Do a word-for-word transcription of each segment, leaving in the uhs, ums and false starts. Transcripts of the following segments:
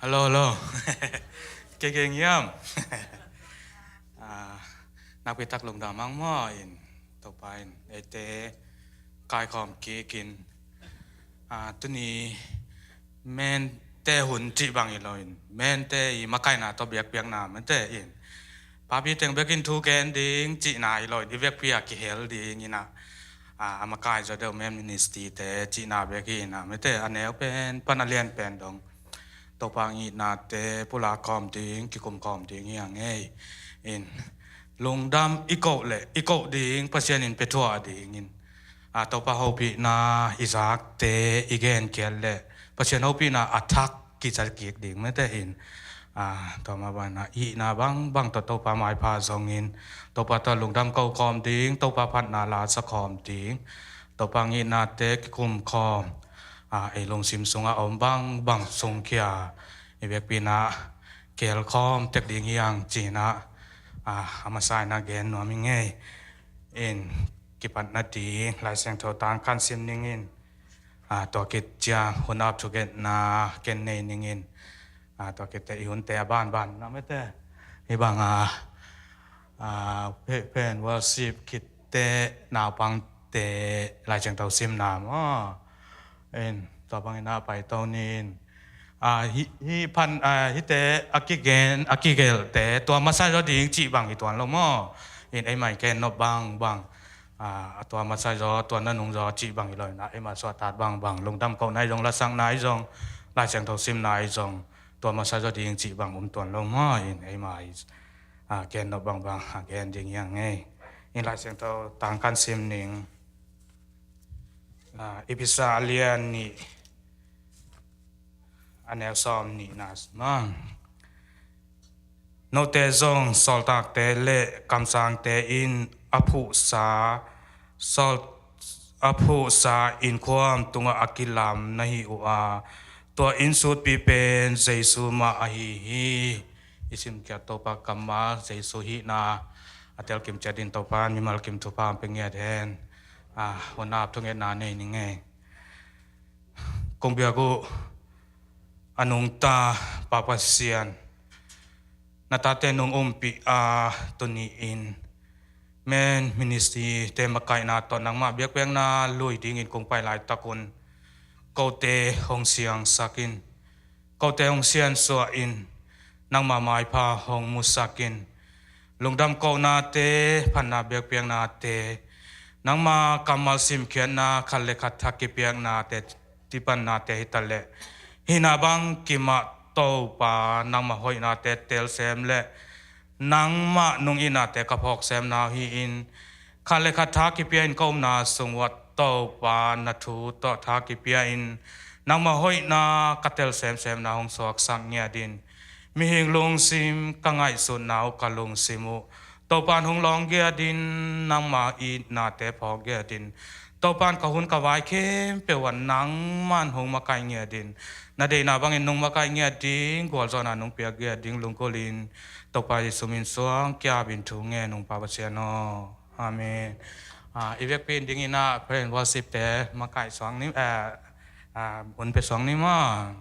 Hello, hello. Kei kei ngiam. Ah, nakpi tak lungdam ang maw in, Topa in eite kaikhawm kikin, ah, tuni mente hun cih bang hi lo in, mente i makaihna tawh biakpiakna mete in, papi teng bekin thu gen ding cihna hi lo in, i vekpi a kihel ding in ah, ah, a makai zaw deuh men ministry te cihna bek hi in ah, mete a neu pen pan a lian pen dong Topa ngihnate pulak khawm ding, kikum khawm ding hi a ngei in, lungdam i koh le i koh ding Pasian in pia thuah ding in, a, Topa hopihna i zakte i genkhiat le Pasian hopihna a thak kiza kik ding mete in, a, tua mah bana i hihna bangbang tawh Topa maipha zongin Topa tawh lungdam ko khawm ding, Topa phatna la sa khawm ding, Topa ngeihnate kikum khawm, a, ei lungsim sungah a om bangbang sungkhia i vekpi in ah kihel khawm tek ding hi hang ci-in ah, a, a masa in ah gen nuam hi ngei. In kipatna ding Lai Siangtho tang khat sim ning in, a, tua khit ciang hun ap thugenna ken nei ning in, a, tua khit teh i hunte a banban na mete hi bang a, a, phe-, phen worship khit teh naupangte Lai Siangtho simna maw. In tua bangin a paito ni in, a, hih, hih phan, a, hihte a kigen, a kigelhte tua masa zaw ding cih bang hi tuan lo maw. In eimah i gen nop bangbang, a, tua masa zaw, tua nanung zaw cih bang hi lo in ah, eimah suahtak bangbang lungdam kohna ahi zong, lasakna ahi zong, Lai Siangtho simna ahi zong, tua masa zaw ding cih bang om tuan lo maw. In eimah i, a, gen nop bangbang, a, gen ding hi a ngei. In Lai Siangtho tang khat sim ning, a, Efesa a lian nih, a neu sawm nihna maw. Note zong sawltakte le kamsangte in a phuhsa, sawl-, a phuhsa innkhuam tungah a kilam na hi uh a, tua innsutpi pen Jesu mah ahi hi. I simkhiat Topa kammal Jesu hihna a telkim ciat in Topa in mimal kim thupha hong pia ngiat hen. A, hun ap thungetna nei ni ngei. Kong biak uh a nungta Pa Pasian, na tate nung umpih a, tuni in men ministry te makaihna tawh nangmah biakpiakna lui dingin kong pai laitak un kote hong siangsak in, kote hong siansuah in, nangmah maipha hong musak in, lungdam kohnate, phatna biakpiaknate, nangmah kammal simkhiatna, khat le khat thak kipiaknate, tipannate hi ta leh, hihna bang kimah Topa nangmah hoihnate telsem le nangmah nungihnate ka phawksemna uh hi in, khat le khat thak kipia in ka upna sung uah Topa na thu tawh thak kipia in nangmah hoihna ka telsemsemna hong suaksak ngiat in, mihing lungsim ka ngaihsutna uh, ka lungsim uh Topa in hong lawng ngiat in, nangmah itnate phawk ngiat in, Topa in ka hun ka vai khempeuh ah nangmah in hong makaih ngiat in, na deihna bangin nong makaih ngiat ding, gualzawhna nong piak ngiat ding lunggulh in, Topa Jesu min suang kiap in thu ngen ung Pa Pasian aw. Amen. Ah, i vekpi in dingin ah praise and worship te makaih suang ni, ah, ah, hun pia suang ni maw.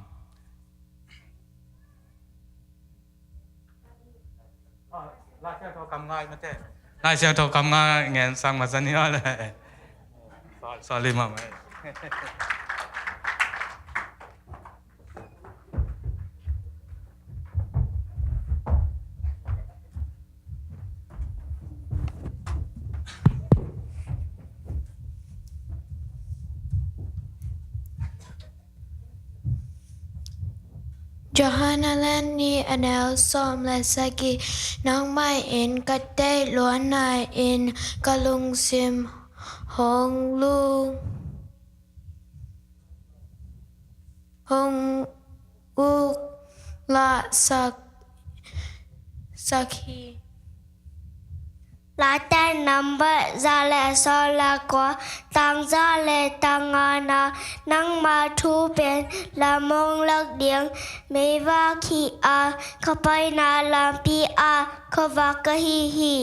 Lai Siangtho kam nga mate. Lai Siangtho kam nga ngen sang masa ni aw le. Sorry, sorry mama. Johan a lian nih a neu sawm le sagih. Nangmah in ka deih luatna-in ka lungsim hong lung, hong uk lahsak, sak hi. Late nambat za le sawm le kua, tang za le tang ngana, nangma thu pen lam hong lak ding meivak hi a, ka paina lampi ah khuavak ka hi hi.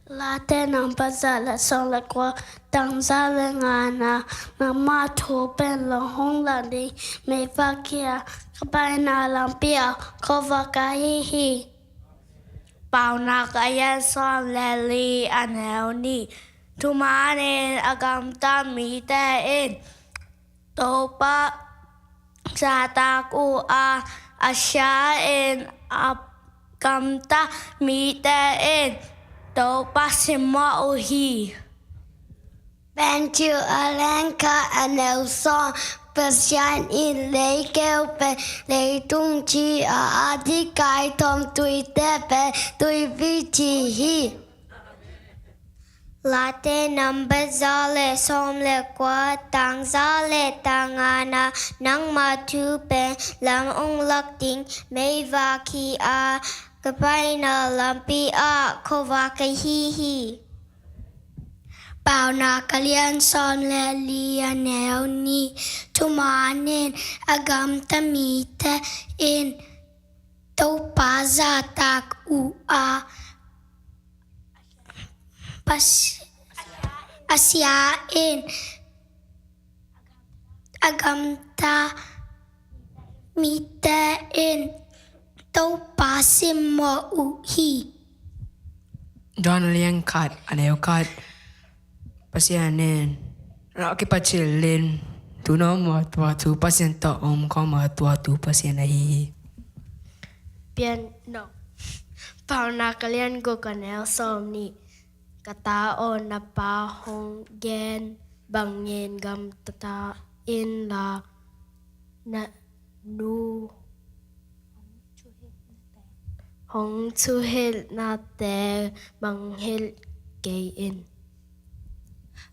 Late nambat za le sawm le kua, tang za le ngana, nangma thu pen lam hong lak ding meivak hi a, ka paina lampi ah khuavak ahi hi. Paunak a lian sawm le li a neu nih. Thumanin a gamta mite in Topa zahtak uh a, a sia in a gamta mite in Topa simmawh uh hi. Matthew a lian khat a neu sawm. Pasian in leikeu pen leitung ci a, a dikkai tawmtuite pen tuipi ci hi. Late number za le sawm le kua, tang za le tang ngana, nangma thu pen lam ong lak ding meivak hi a, ka paina lampi ah khuavak ahi hi. Paunak a lian sawm le li a neu nih. Thumanin a gamta mite in Topa zahtak uh a, Pas-, a sia in a gamta mite in Topa simmawh uh hi. John a lian khat a neu khat. Pasian in a kipat cil in thu na om a, tua thu Pasian tawh om khawm a, tua thu Pasian ahi hi. Pian no. Paunak a lian guk a neu sawm nih. Ka ta aw, na pa hong gen bangin gamta in la, na nu hong thuhilhnate mangngilh kei in.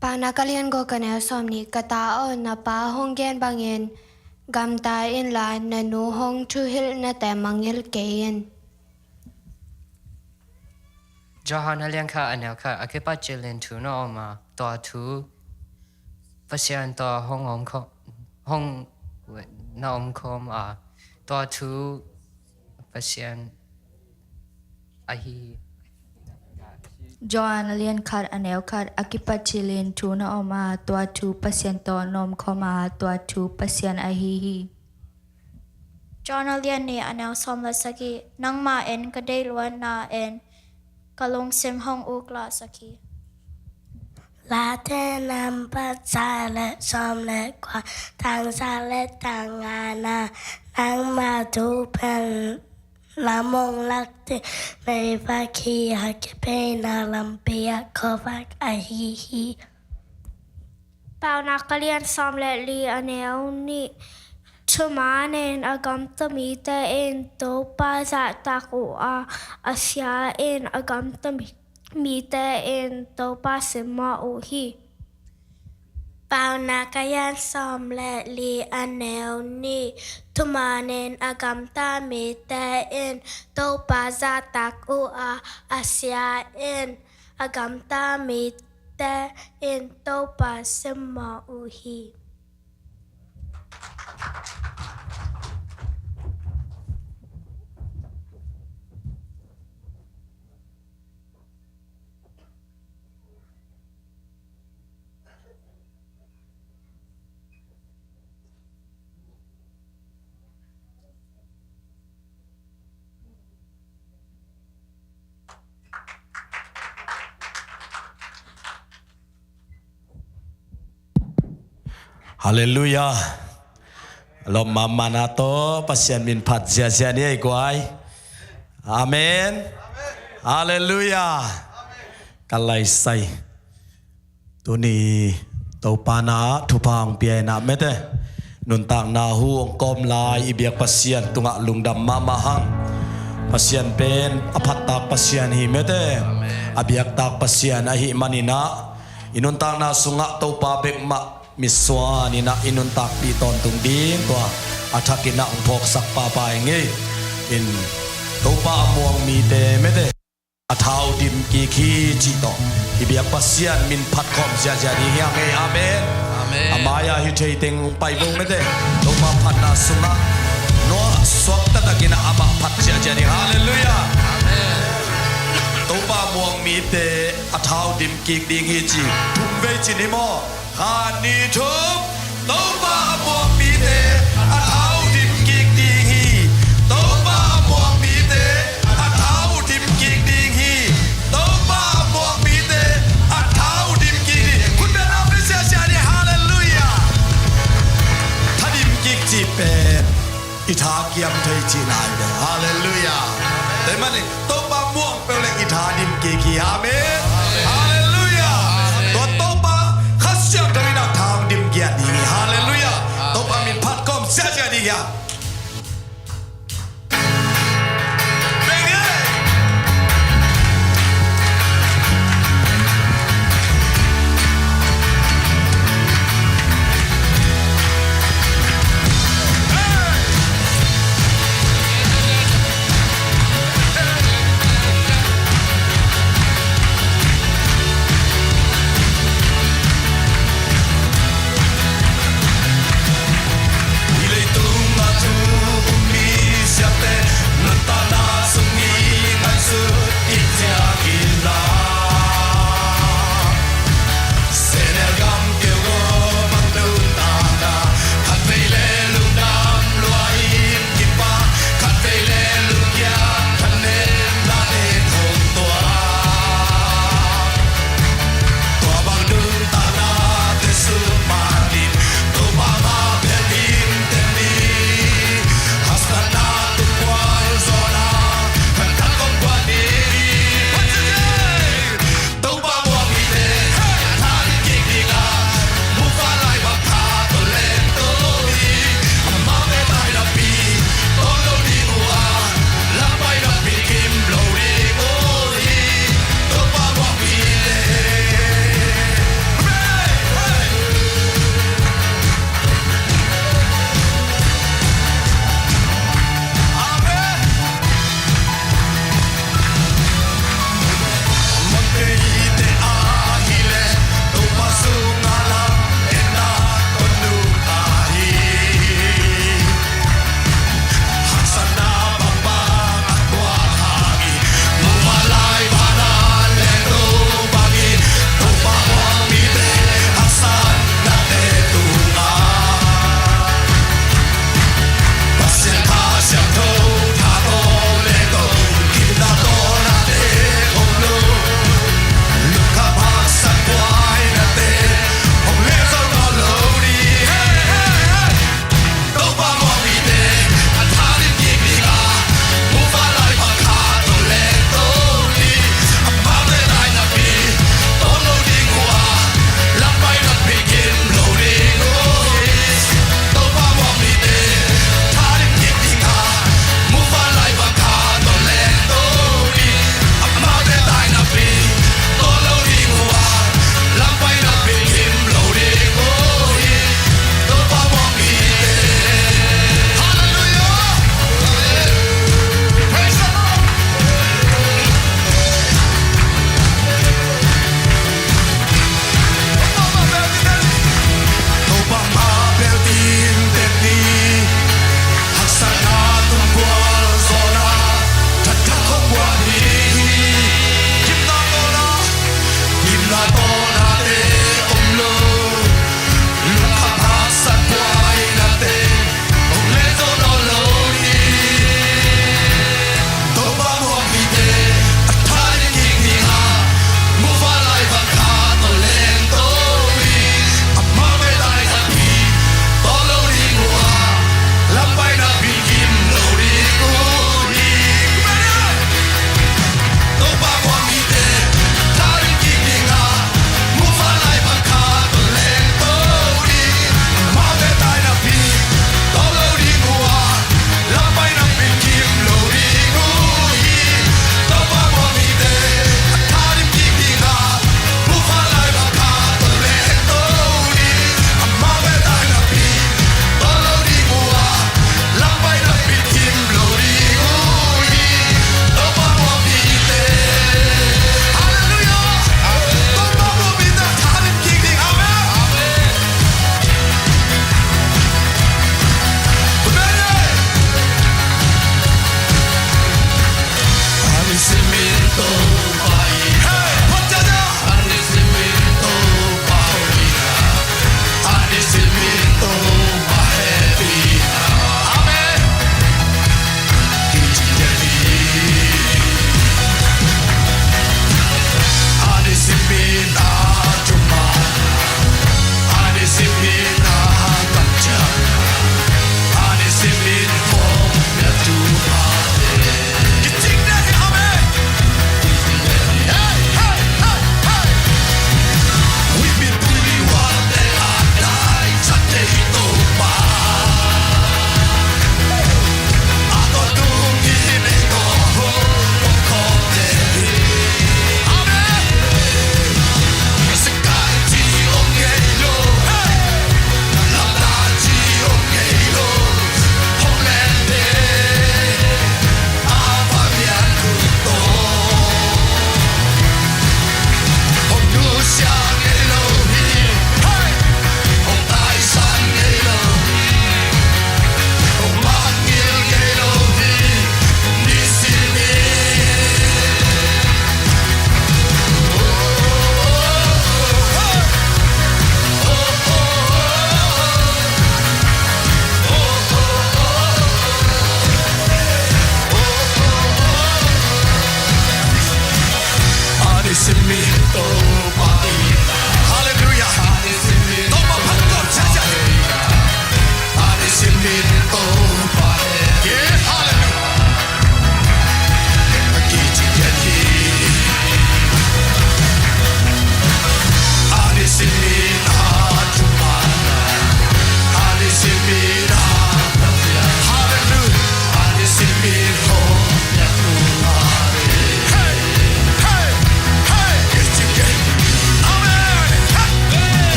Paunak a lian guk a neu sawm nih. Ka ta aw, na pa hong gen bangin gamta in la, na nu hong thuhilhnate mangngilh kei in. Johan a lian khat a neu khat. A kipat cil in thu na om a, tua thu Pasian tawh hong om khawm, hong na om khawm a, tua thu Pasian ahi hi. Johan a lian khat a neu khat. A kipat cil in thu na om a, tua thu Pasian tawh na om khawm a, tua thu Pasian ahi hi. Johan a lian nih a neu sawm le sagih. Nangmah in ka deih luatna in ka lungsim hong uk lahsak hi. Late number za le sawm le kua, tang za le tang ngana, nangma thu pen lam ong lak ding meivak hi a, ka paina lampi ah khuavak ahi hi. Paunak a lian sawm le li a neu nih. Thumanin a gamta mite in Topa zahtak uh a, a sia in a gamta mi-, mite in Topa simmawh uh hi. Paunak a lian sawm le li a neu nih. Thumanin a gamta mite in Topa zahtak uh a, a sia in a gamta mite in Topa simmawh uh hi. Halleluiah. Lawm mahmah na tawh Pasian min phat ziahziah ni ei guai. Amen. Halleluiah. Ka laisai. Tuni Topa na thupha hong pia in ah mete, nuntakna hu hong kawm lai i biak Pasian tungah lungdam mahmah hang. Pasian pen a phattak Pasian hi mete, a biaktak Pasian ahih manin ah i nuntakna sungah Topa bek mah mitsuan in ah i nuntakpih tawntung ding tua a thak in ah hong phawksak pahpah hi ngei. In Topa a muang mite mete a thau dim kik hi cih tawh i biak Pasian min phat khawm ziahziah ding hi hang ei. Amen. Amen. A mai-ah hi thei teng hong pai bo mete. Topa phatna sungah nuah suak taktakin ah amah phat ziahziah ding. Halleluiah. Amen. Topa muang mite a thau dim kik ding hi ci thum vei ci ni maw? Khat, nih, thum. Topa a muang mite a thau dim kik ding. Tha kiam thei cihna hi ve. Halleluiah. Tua ahih manin Topa muang peuh leh i tha dim kik hi. Amen. Halleluiah. Tua Topa Kha Siangtho in a tha hong dim kiat ding hi. Halleluiah. Topa min phat kawm siasia ding hi.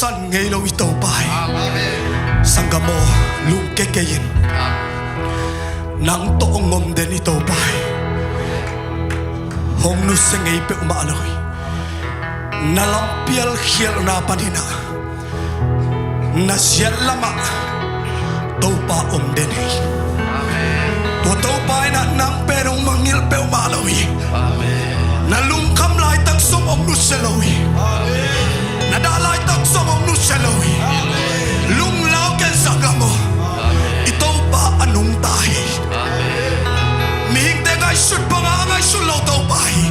tan ngei lo i Topa hi. Sanggam aw, lungke kei in. Nang tawh hong om den i Topa hi. Hong nusia ngei peuhmah lo hi. Na lampial khialhna panin ah na ziat lamah Topa om den hi. Tua Topa in ah nang pen hong mangngilh peuhmah lo hi. Na lungkham laitak zong hong nusia lo hi. Na dah laitak zong hong nusia lo hi. Lunglau ken sanggam aw. I Topa a nungta hi. Mihingte ngaihsut bangah a ngaihsut lo Topa hi.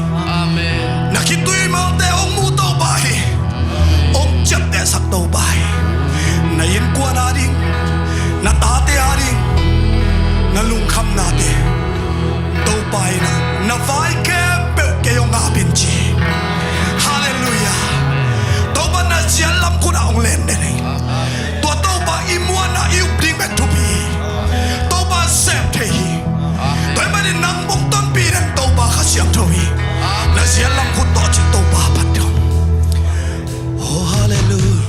Na khitui malte hong mu Topa hi. Hong ciaptehsak Topa hi. Na innkuan ading, na tate ading, na lungkhamnate Topa in ah na vai khempeuh kei hong ap in ci hi. Halleluiah. Topa na ziat lam khut ah hong len den hi. Tua Topa i muanna i up ding bek thupi hi. Topa sem thei hi. Tua ahih manin nang bawng tonpih den Topa Kha Siangtho hi. Na ziat lam khut tawh cin Topa phat ding. Oh, halleluiah.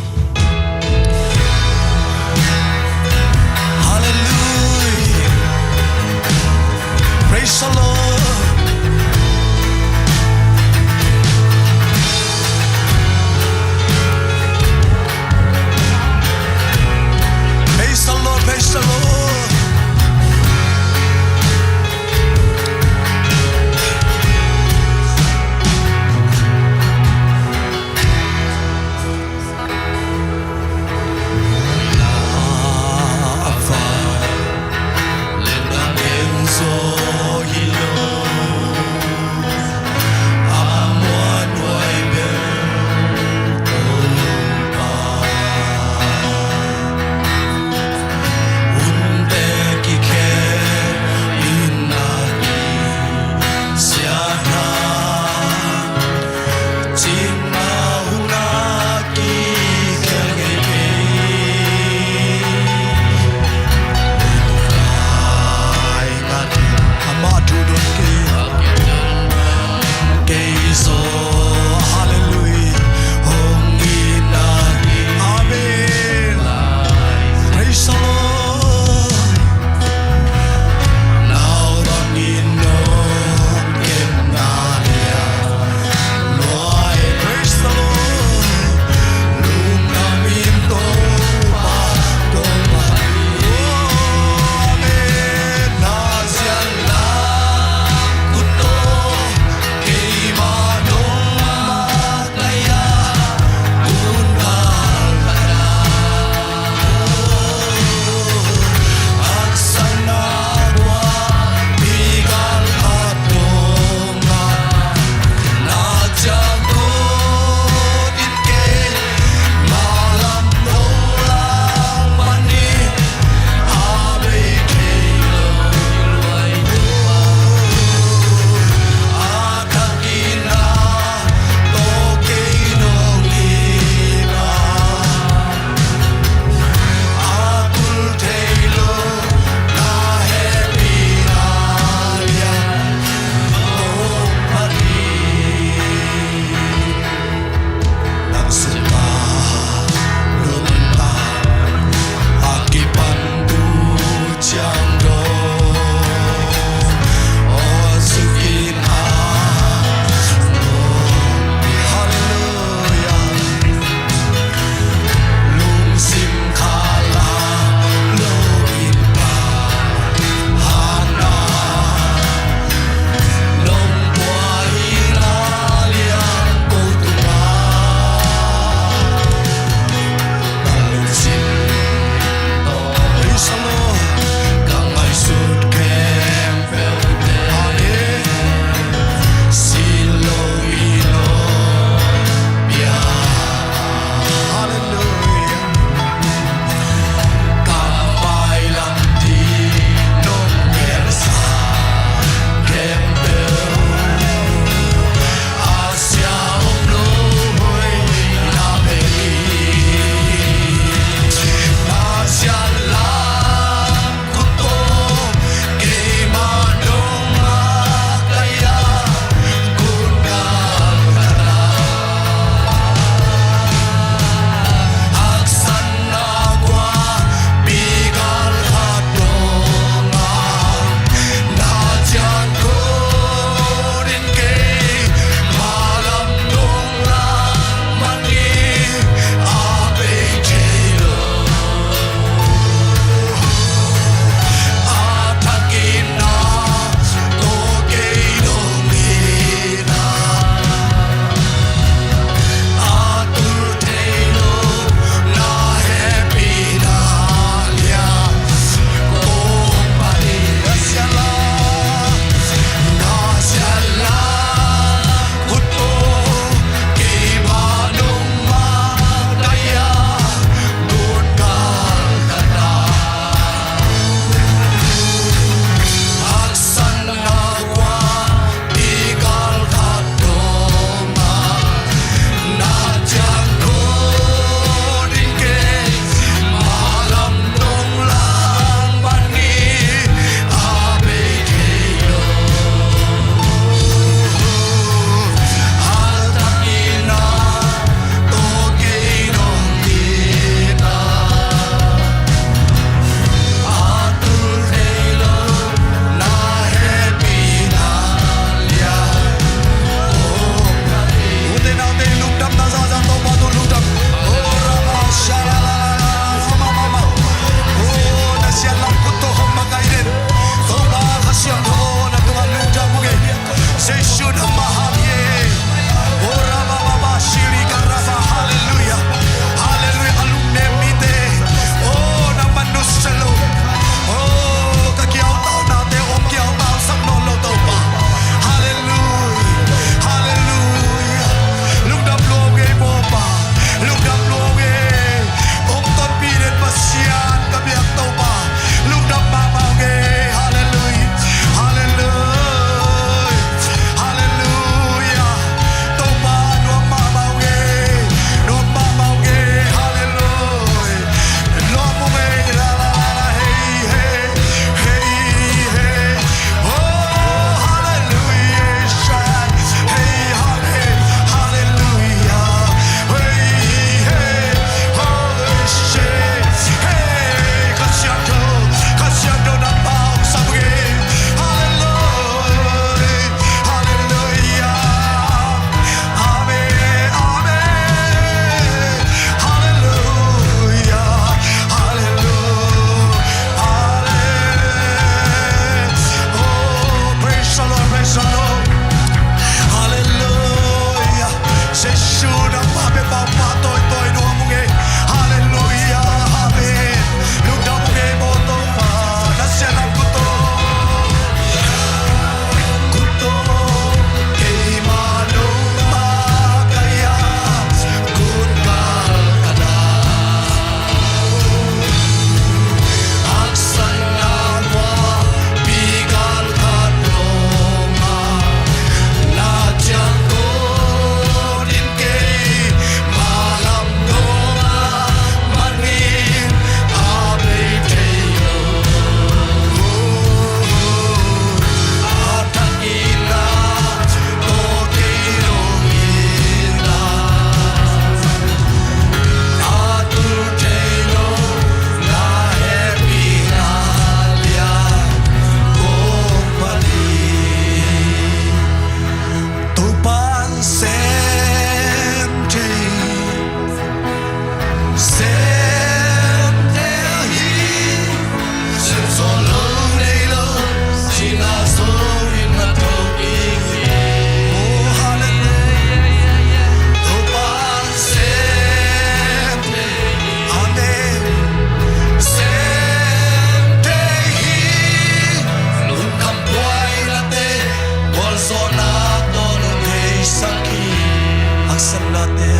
Haksatnate,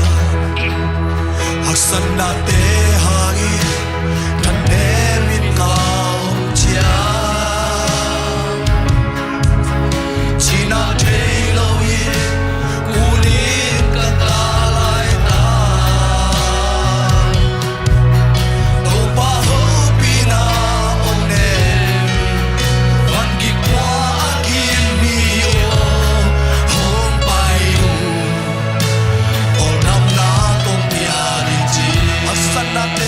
haksatnate hangin ka nem in ka om ciang, cina thei lo in kunin ka ka lai ta. Topa hopihna ong nei, van gik khua a kim mi aw, hong pai un. Kawldamna kong piak ding ci. Haksatnate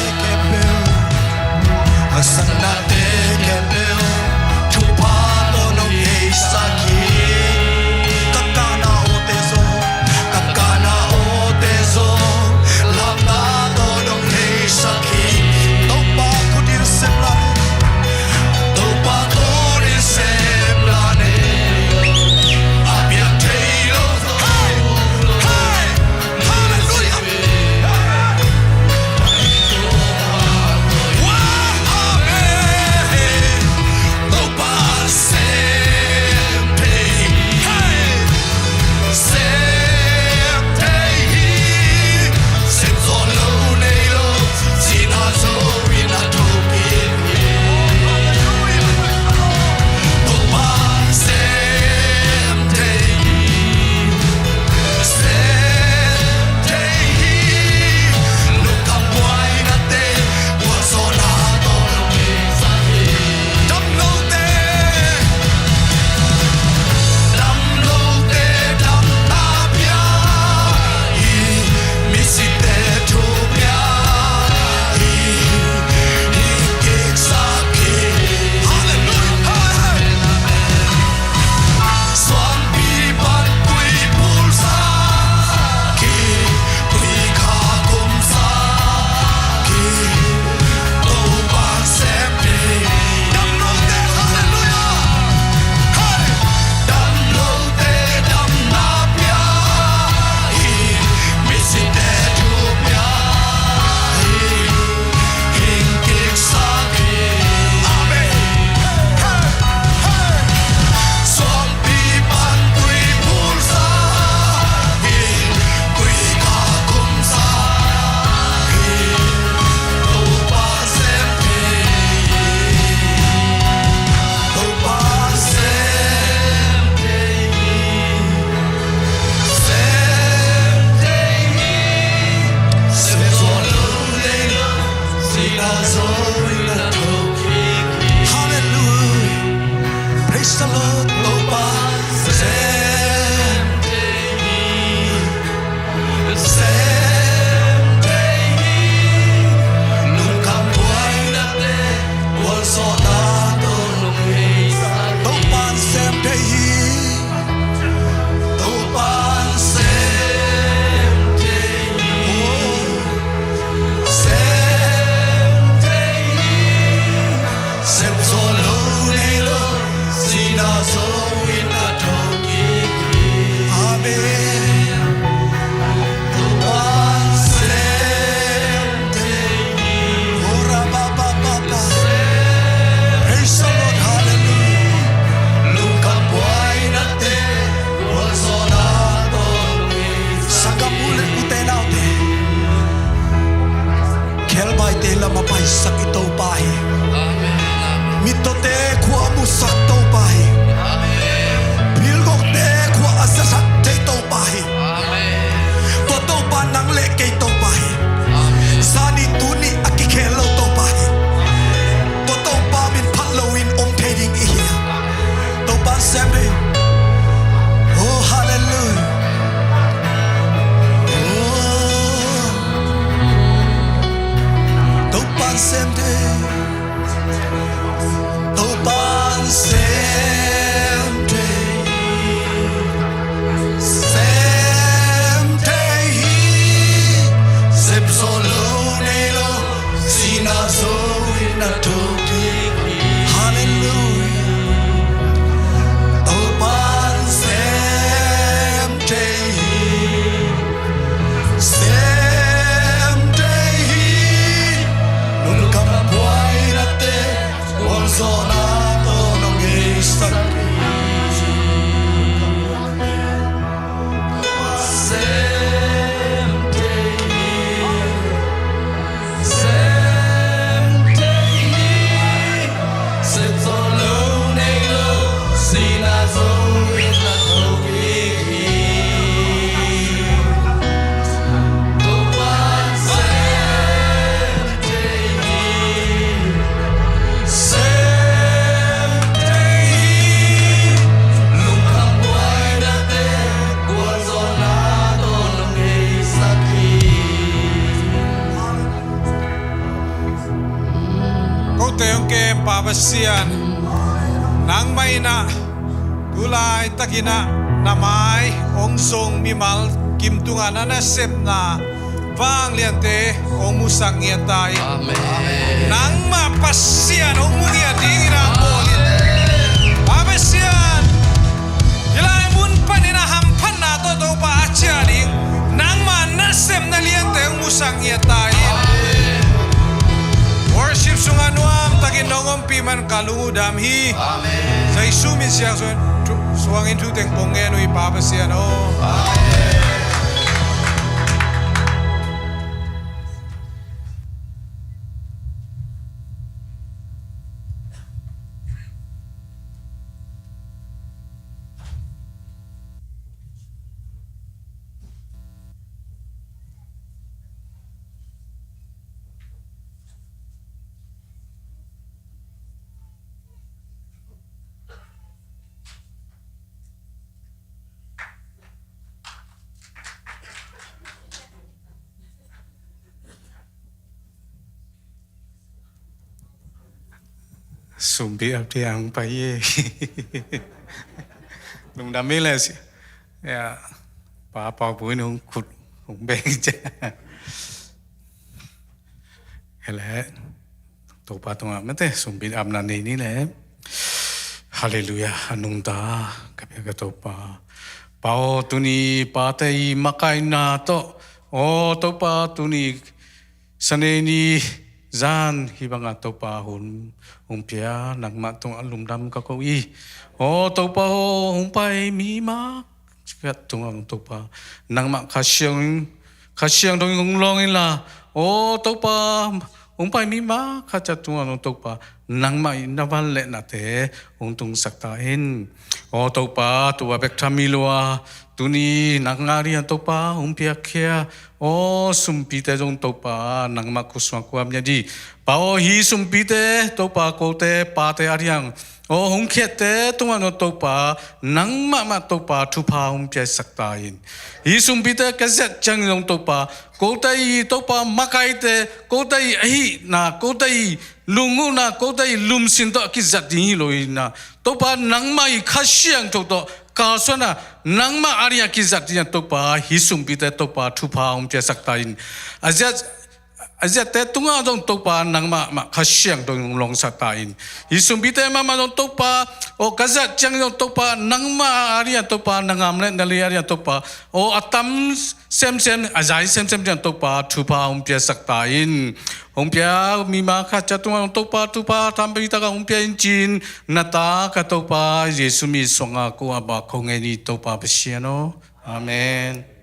Pasian, nangmah in ah tu laitakin ah na mai hong zong mimal kim tungah na nasepna vangliante hong musak ngiat ta in. Amen. Nangmah Pasian hong mu ngiat dingin ah bawl in. Pa Pasian, hih lai mun panin ah hamphatna tawh Topa a ciah ding nangmah nasepna liante hong musak ngiat ta in. Worship sungah nuamtakin nong ompih man ka lung uh dam hi. Amen. Jesu min siangsuangin thu teng pong ngen uh hi Pa Pasian aw. Amen. Sumpi ap tiang pai ye. Lungdam mi le si. Ya, Pa Pau Pui nung kut nung beng je. Hele. Topa tungah mete sumpi apna nei ni le. Halleluia. A nungta ka pia ka Topa. Pa aw, tuni pate i makaihna tawh, aw Topa, tuni Sunday ni zan hih bangah Topa hun hong pia nangmah tungah lungdam ka ko hi. Aw Topa aw, hong pai mi mah khat tungah Topa, nangmah Kha Siang, Kha Siangtho in hong lawng inla, aw Topa, hong pai mi mah khat ciat tungah Topa, nangmah in na van le nate hong tungsak ta in. Aw Topa, tua bek tham hi lo a, tuni nang a dingin Topa hong piakkhia aw sumpite zong Topa, nangmah khutsungah kuam ngiat dih. Pa aw, hih sumpite Topa, kote pate a dingin aw hong khiatte tungah Topa, nangmah mah Topa thupha hong piaksak ta in. Hih sumpite ka zat ciangin zong Topa, kote i Topa makaite, kote i ahihna, kote i lunguhna, kote i lungsim tawh a kizat ding hi lo hi na, Topa nangmah i Kha Siangtho tawh kalsuanna, nangmah a dingin a kizat dingin Topa, hih sumpite Topa thupha hong piaksak ta in. A ziat a ziatte tungah zong Topa nangmah mah Kha Siangtho in hong lawngsak ta in. Hih sumpite mahmah zong Topa, aw ka zat ciangin zong Topa, nangmah a dingin Topa, na ngam le na lei a dingin Topa, aw a tam semsem, a zai semsem dingin Topa thupha hong piaksak ta in. Hong pia mi mah khat ciat tungah zong Topa thupha tampi tak a hong pia in ci-in, na ta ka Topa Jesu min suangah ko a ba ko ngen hi Topa Pasian aw. Amen.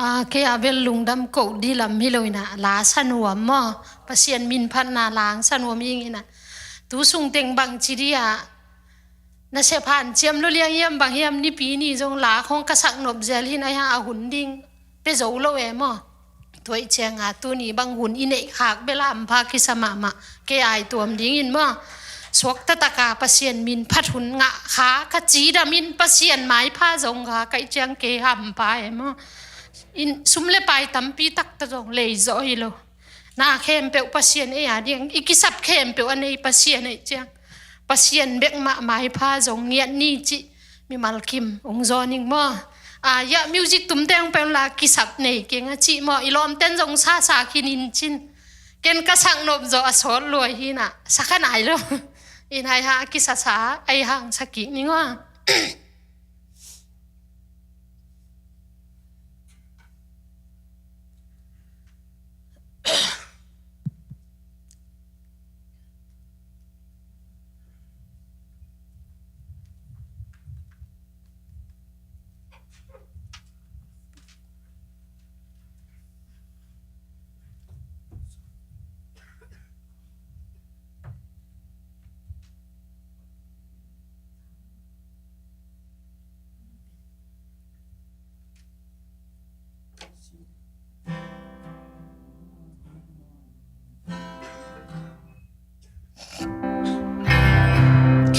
A, kei a bel lungdam koh dih lam hi lo inah, la sa nuam maw, Pasian min phatna la sa nuam ing inah. Tu sung teng bang ci dih ah, na sep hanciam lo liang hiam bang hiam, nipi ni zong la khong ka sak nop zel hin ai ha a hun ding pia zo lo e maw. Tua ih cianga tuni bang hun i neih khak bel a hampha kisa mahmah. Kei ai tuam dingin maw, suakta taka Pasian min phat hun ngah kha ka cidam in Pasian maipha zong kha ka ih ciang kei hampha e maw. In sum le pai tampi takta zong lei zawh hi lo. Na khempeuh Pasian ei a ding, i kisap khempeuh a nei Pasian ei ciang, Pasian bek mah maipha zong ngiat ni cih mimal kim hong zawn ing maw. A, ya music tumte hong peuh la kisap nei keng a cih maw, i lawmten zong sasa khin in cin. Ken ka sak nop zawh a sawt luai hinah, sa kha nai lo. In hai ha kisasa ai hang sa kik ning aw.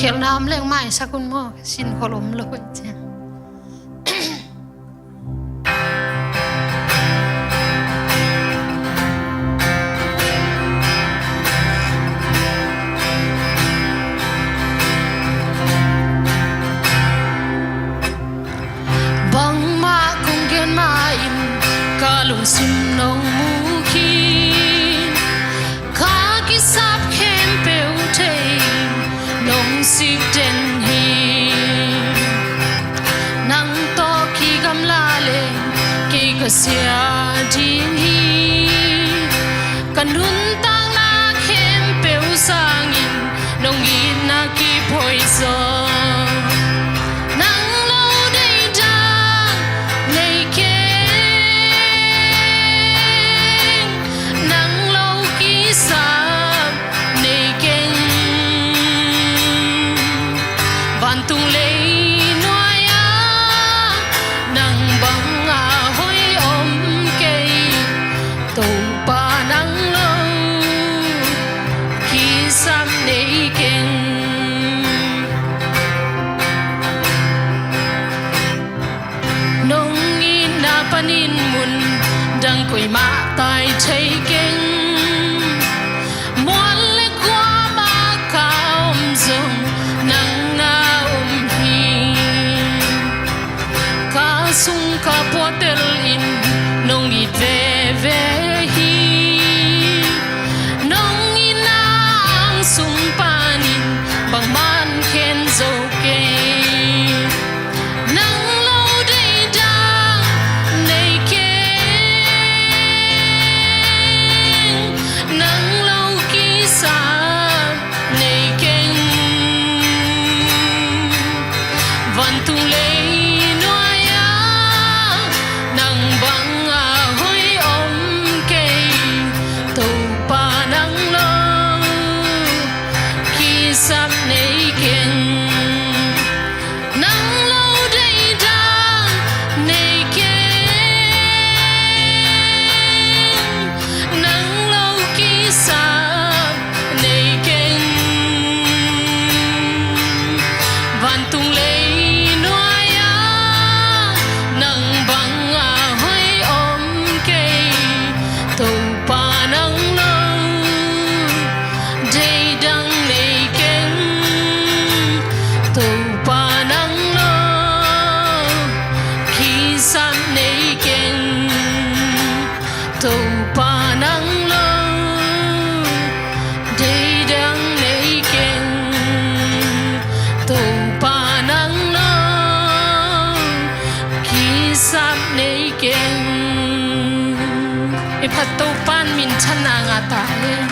Khialhna om leng maisak un maw, sin khol om lo ciang. Bangmah kong gen mah in ka lungsim nong mu khin, ka kisap khempeuh thei nong sik den hi. Nang tawh kigamla leng kei ka sia ding hi. Ka nuntakna khempeuh sangin nong itna kip hoih zaw. Nang lo deih dang nei keng, nang lo kisam nei keng. Vantung leinuai-ah nang banga hoih om kei. Topa nang lo kisam nei keng. Nong itna panin mun dang koimah tai thei keng. Mual le kuamah ka om zong nang na om hi. Ka sung ka puatel in nong it veve hi. Nong itna ang sung panin bangmah khen zo kei. Nang lo deih dang nei keng, nang lo kisam nei keng. Vantung leinuai-ah nang banga hoih om kei. Topa nang lo kisam nei keng. Nang lo deih dang nei keng, nang lo kisam nei keng. Vantung leinuai-ah nang banga hoih om kei. Topa nang lo deih dang nei keng. Topa nang lo kisam nei keng. Topa nang lo deih dang nei keng. Topa nang lo kisam nei keng. I phat Topa in minthanna ngah ta hen.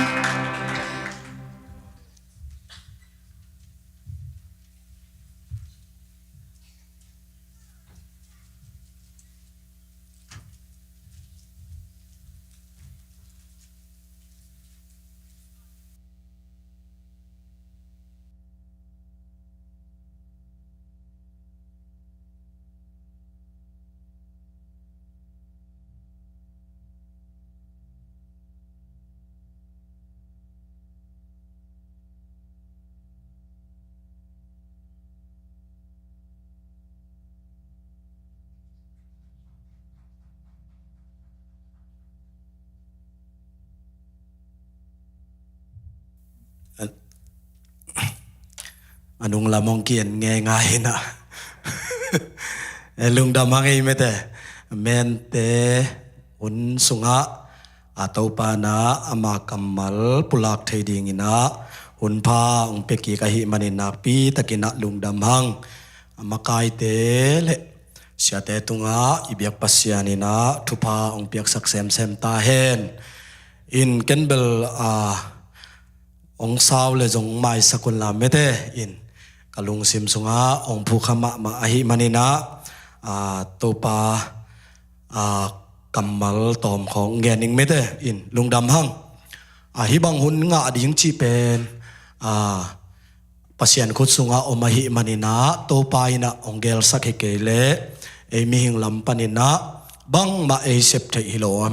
A nung lam hong ki-en ngeingai hi na. E, lungdam hang ei mete. Mente hun sungah a Topa na ama kammal pulak thei dingin ah hun pha hong pia kik ahih manin nakpi takin ah lungdam hang. A makaite le siate tungah i biak Pasian in ah thupha hong piaksak semsem ta hen. In ken bel, a, hong sau le zong maisak un la mete in ka lungsim sungah hong phukha mahmah ahih manin ah, a, Topa, a, kammal tawm khawng gen ning mete in lungdam hang. A, hih bang hun ngah ding cih pen, a, Pasian khut sungah om ahih manin ah Topa in ah hong gelsak hi kei leh ei mihing lam panin ah bangmah ei sep theih hi lo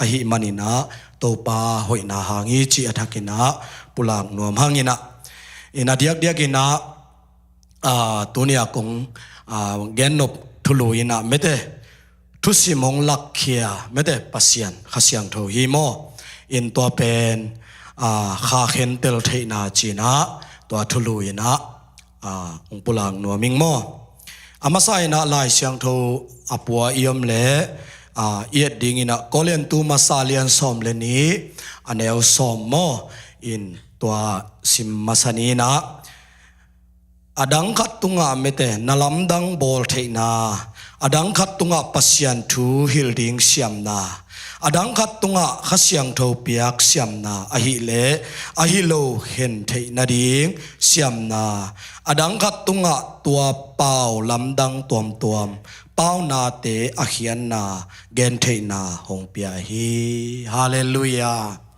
ahih manin ah Topa hoihna hang hi cih a thakin ah pulak nuam hangin ah Ina diakdiak ina, aa, tuni a kong, aa, gennop thulu ina mete, thusim hong lakkhia mete Pasian Kha Siangtho hi maw? In tua pen, aa, kha khentel theihna cina tua thulu ina, aa, hong pulak nuam ing maw? A masa ina Lai Siangtho a pua i om le, aa, i et ding ina Korintu masa lian sawm le nih a neu sawm maw? In tua sim masa ni ina, a dang khat tungah mete na lamdang bawl theihna, a dang khat tungah Pasian thu hilh ding siamna, a dang khat tungah Kha Siangtho piak siamna ahih leh ahi lo khen theih nading siamna, a dang khat tungah tua pau lamdang tuamtuam, paunate a khiatna, gentheihna hong pia hi. Halleluiah.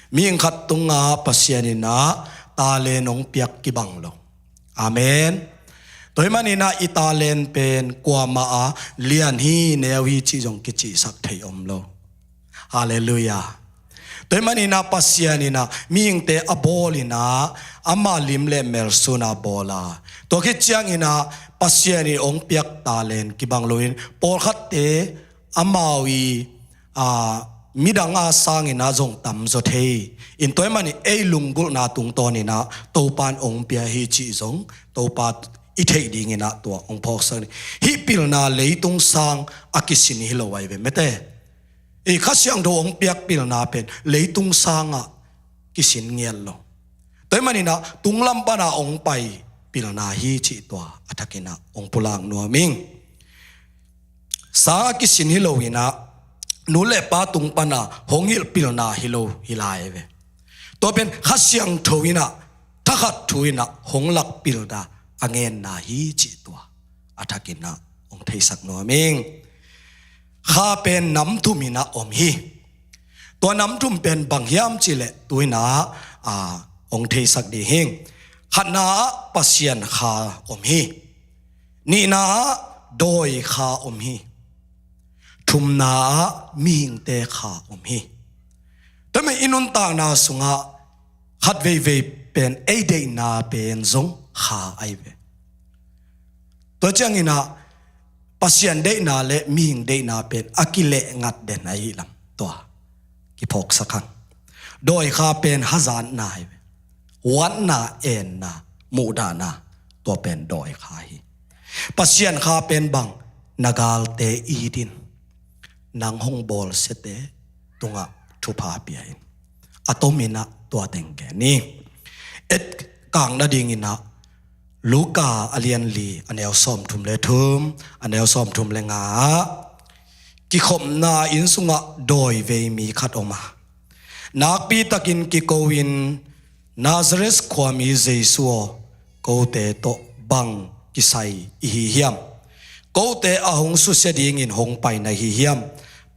Mihing khat tungah Pasian ina talent hong piak kibang lo. Amen. Tua ahih man ina i talent pen kuamah a lian hi, neu hi cih zong kicihsak thei om lo. Halleluiah. Tua ahih man ina Pasian ina mihingte a bawl ina ama lim le mel suna bawl a, tua khit ciang ina Pasian in hong piak talent kibang lo in pawlkhatte amau i, aa, midang a sang ina zong tamzaw thei. In tua ahih man ina ei lunggulhna tungtawn ina Topa in hong pia hi cih zong Topa i theih ding ina tua hong phawksak ni. Hih pilna leitung sang a kisin hi lo ahi ve mete. I Kha Siangtho hong piak pilna pen leitung sangah kisin ngiat lo. Tua ahih man ina tunglam pana hong pai pilna hi cih tua a thak ina hong pulak nuam ing. Sang a kisin hi lo ina nu le pa tung pana hong hilh pilna hi lo hi lai ve. Tua pen Kha Siangtho ina thakhat thu ina hong lak pilna a ngenna hi cih tua a thak ina hong theisak nuam ing. Kha pen nam thum ina om hi. Tua nam thum pen bang hiam cih leh tu ina, aa, hong theisak ding hi. Khatna ah Pasian kha om hi. Nihna ah dawi kha om hi. Thumna ah mihingte kha om hi. Tua ahih man i nuntakna sungah khat veivei pen ei deihna pen zong kha ahi ve. Tua ciang ina Pasian deihna le mihing deihna pen a kileh ngat den ahi lam tua kiphawksak hang. Dawi kha pen hazatna ahi ve. Huatna, enna, muhdahna, tua pen dawi kha hi. Pasian kha pen bang, na galte it in, nang hong bawlsiate tungah thupha pia in. A tom ina tua teng gen ni. Et kang nading ina Luka a lian li a neu sawmthum le thum, a neu sawmthum le nga ah kikhopna inn sungah dawi vei mi khat om a, nakpi takin kiko in, Nazareth khuami Jesu aw, kote tawh bang kisai i hi hiam? Kote a hong susia dingin hong pai na hi hiam?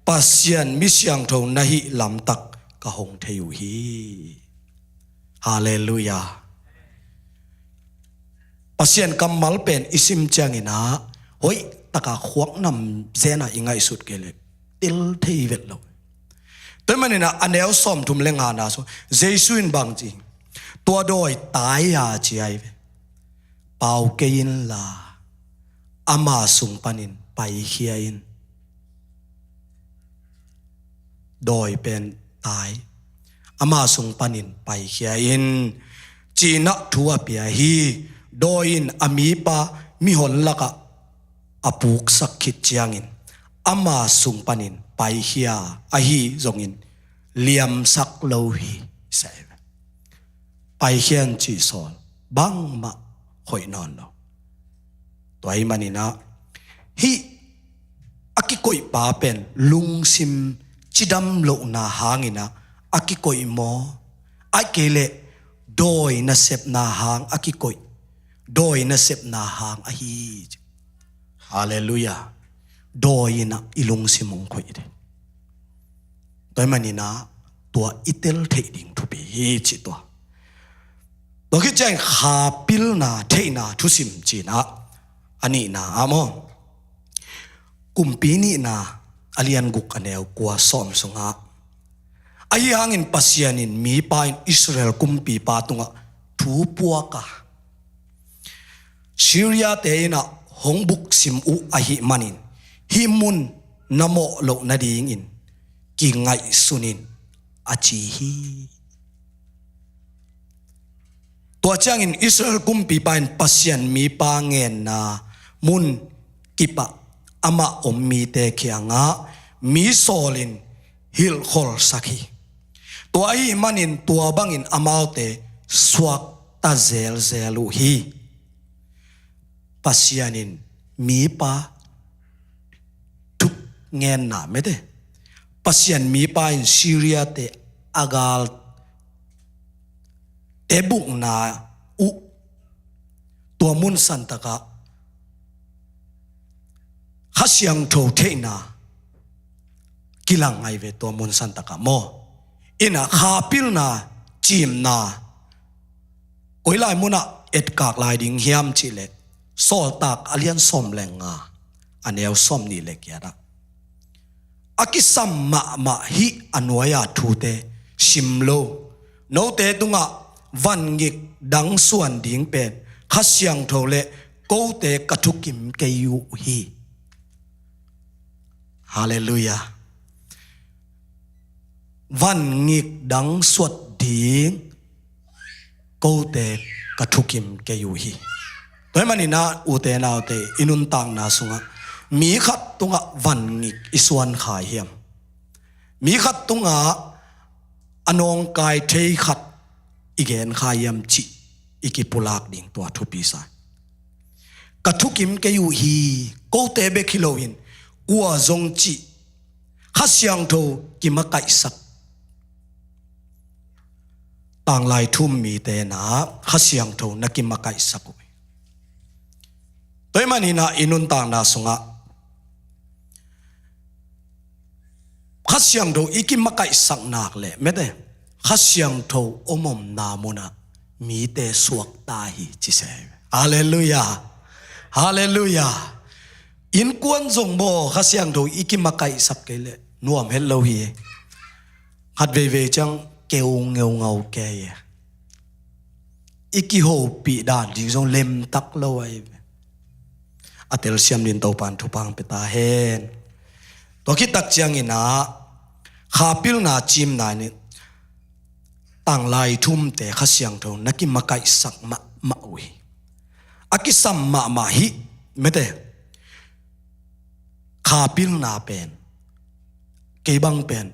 Pasian mi siangtho na hih lamtak ka hong thei uh hi. Halleluiah. Pasian kammal pen i sim ciang ina hoih taka khuak nam zena i ngaihsut kei leh tel thei vet lo. Tua ahih man ina a neu sawmthum le nga na sung Jesu in bang ci, tua dawi tai a ci ahi ve. Pau kei inla ama sung panin paikhia in. Dawi pen tai, ama sung panin paikhia in, ci ina thu a pia hi. Dawi in a mipa mihon lakah a puksak khit ciangin ama sung panin paikhia ahi zongin liamsak lo hi. Sa hi ve. Paikhia in cih sawl bangmah hoih nawn lo. Tua ahih man ina hih a kikoihpa pen lungsim cidam lohna hang ina a kikoih maw, ahih kei leh dawi nasepna hang a kikoih, dawi nasepna hang ahi. Halleluiah. Dawi ina i lungsim hong koih ding. Tua ahih man ina tua i tel theih ding thupi hi cih tua. Tua khit ciang kha pilna theihna thusim ci ina a nihna ah maw, Kumpi nihna a lian guk a neu kua sawm sungah, ahi hangin Pasian in mipa in Israel kumpipa tungah thu puak a, Syria-te in ah hong buksim uh ahih manin hih mun na mawh loh nadingin kingaihsun in, a ci hi. Tua ciangin Israel kumpipa in Pasian mipa ngenna mun kipah amah om mite kiangah mi sawlin hilhkholsak hi. Tua ahih manin tua bangin amaute suakta zelzel uh hi. Pasian in mipa thuk ngenna mete, Pasian mipa in Syria-te a galte bukna uh, tua mun santakah Kha Siangtho theihna kilang ngai ve, tua mun santakah maw. In ah kha pilna, cimna, koi lai munah etkak lai ding hiam cihleh, Sawltak a lian sawm le nga, a neu sawm nih le giat ah, a kisam mahmah hih a nuai-a thute sim lo, note tungah van ngik dang suan ding pen Kha Siangtho le kote ka thukim kei uh hi. Halleluiah. Van ngik dang suat ding kote ka thukim kei uh hi. Tua ahih manin ah ute naute, i nuntakna sungah mi khat tungah van ngik i suan kha hiam? Mi khat tungah a nawngkai thei khat i gen kha hiam cih i kipulak ding tua thupi sa. Ka thukim kei uh hi, kote bek hi loin kua zong cih Kha Siangtho kimakaihsak. Tanglai thu-um mite na Kha Siangtho na kimakaihsak uh hi. Tua ahih manin ah i nuntakna sungah Kha Siangtho i kimakaihsak nak leh mete, Kha Siangtho om omna munah mite suakta hi ci se. Halleluiah. Halleluiah. Innkuan zong maw Kha Siangtho i kimakaihsak kei leh nuam het lo hi. Khat veivei ciang keu ngeungau kei. I kihopih dan ding zong lemtak lo ahi ve. A telsiam dingin Topan thupha hong pia ta hen. Tua khit tak ciangin ah kha pilna, cimna in tanglai thu-umte Kha Siangtho na kimakaihsak mahmah uh hi. A kisam mahmah hih mete, kha pilna pen, kei bang pen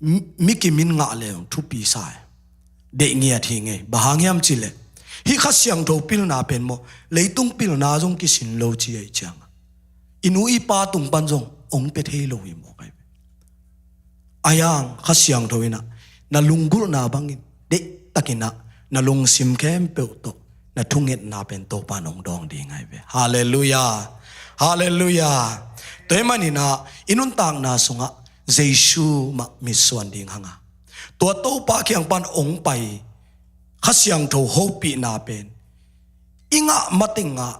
mi, mi kimin ngah le thupi sa hi. Deih ngiat hi ngei. Bang hang hiam cihleh, hih Kha Siangtho pilna pen maw, leitung pilna zong kisin lo ci ahih ciangah, i nu i pa tung pan zong hong pia thei lo hi mawk ahi ve. Ahi hang Kha Siangtho in ah na lunggulhna bangin deihtakin ah na lungsim khempeuh tawh na thungetna pen Topan hong dawng ding ahi ve. Halleluiah. Halleluiah. Tua ahih manin ah i nuntakna sungah Jesu mah mitsuan ding hang a, tua Topa kiang pan hong pai Kha Siangtho hopihna pen i ngah matengah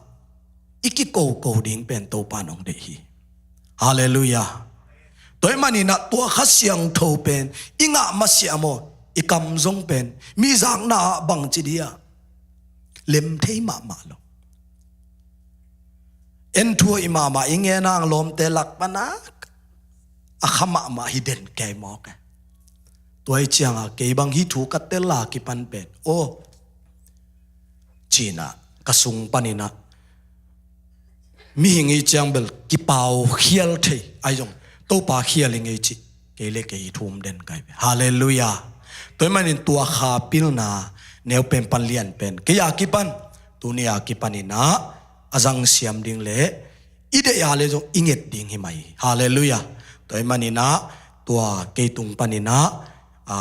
i kikoko ding pen Topan hong deih hi. Halleluiah. Tua ahih manin ah tua Kha Siangtho pen i ngah masiah maw, i kam zong pen mi zakna ah bangci dia lem thei mahmah lo. En thu hoih mahmah i ngen hang lawmte lak pan ah a kha mahmah hi den kei mawk e. Tua ahih ciangah kei bang hih thu ka tel a kipan pen, aw, ci-in ah ka sung panin ah mihing i ciang bel kipau khial thei ahi zong, Topa khial hi ngei cih kei le kei thu-um den ka hi ve. Halleluiah. Tua ahih manin tua kha pilna neu pen pan lian pen kei a kipan, tuni a kipanin ah a zangsiam ding le i deih a le zong i nget ding hi mai hi. Halleluiah. Tua ahih manin ah tua kei tung panin ah, a,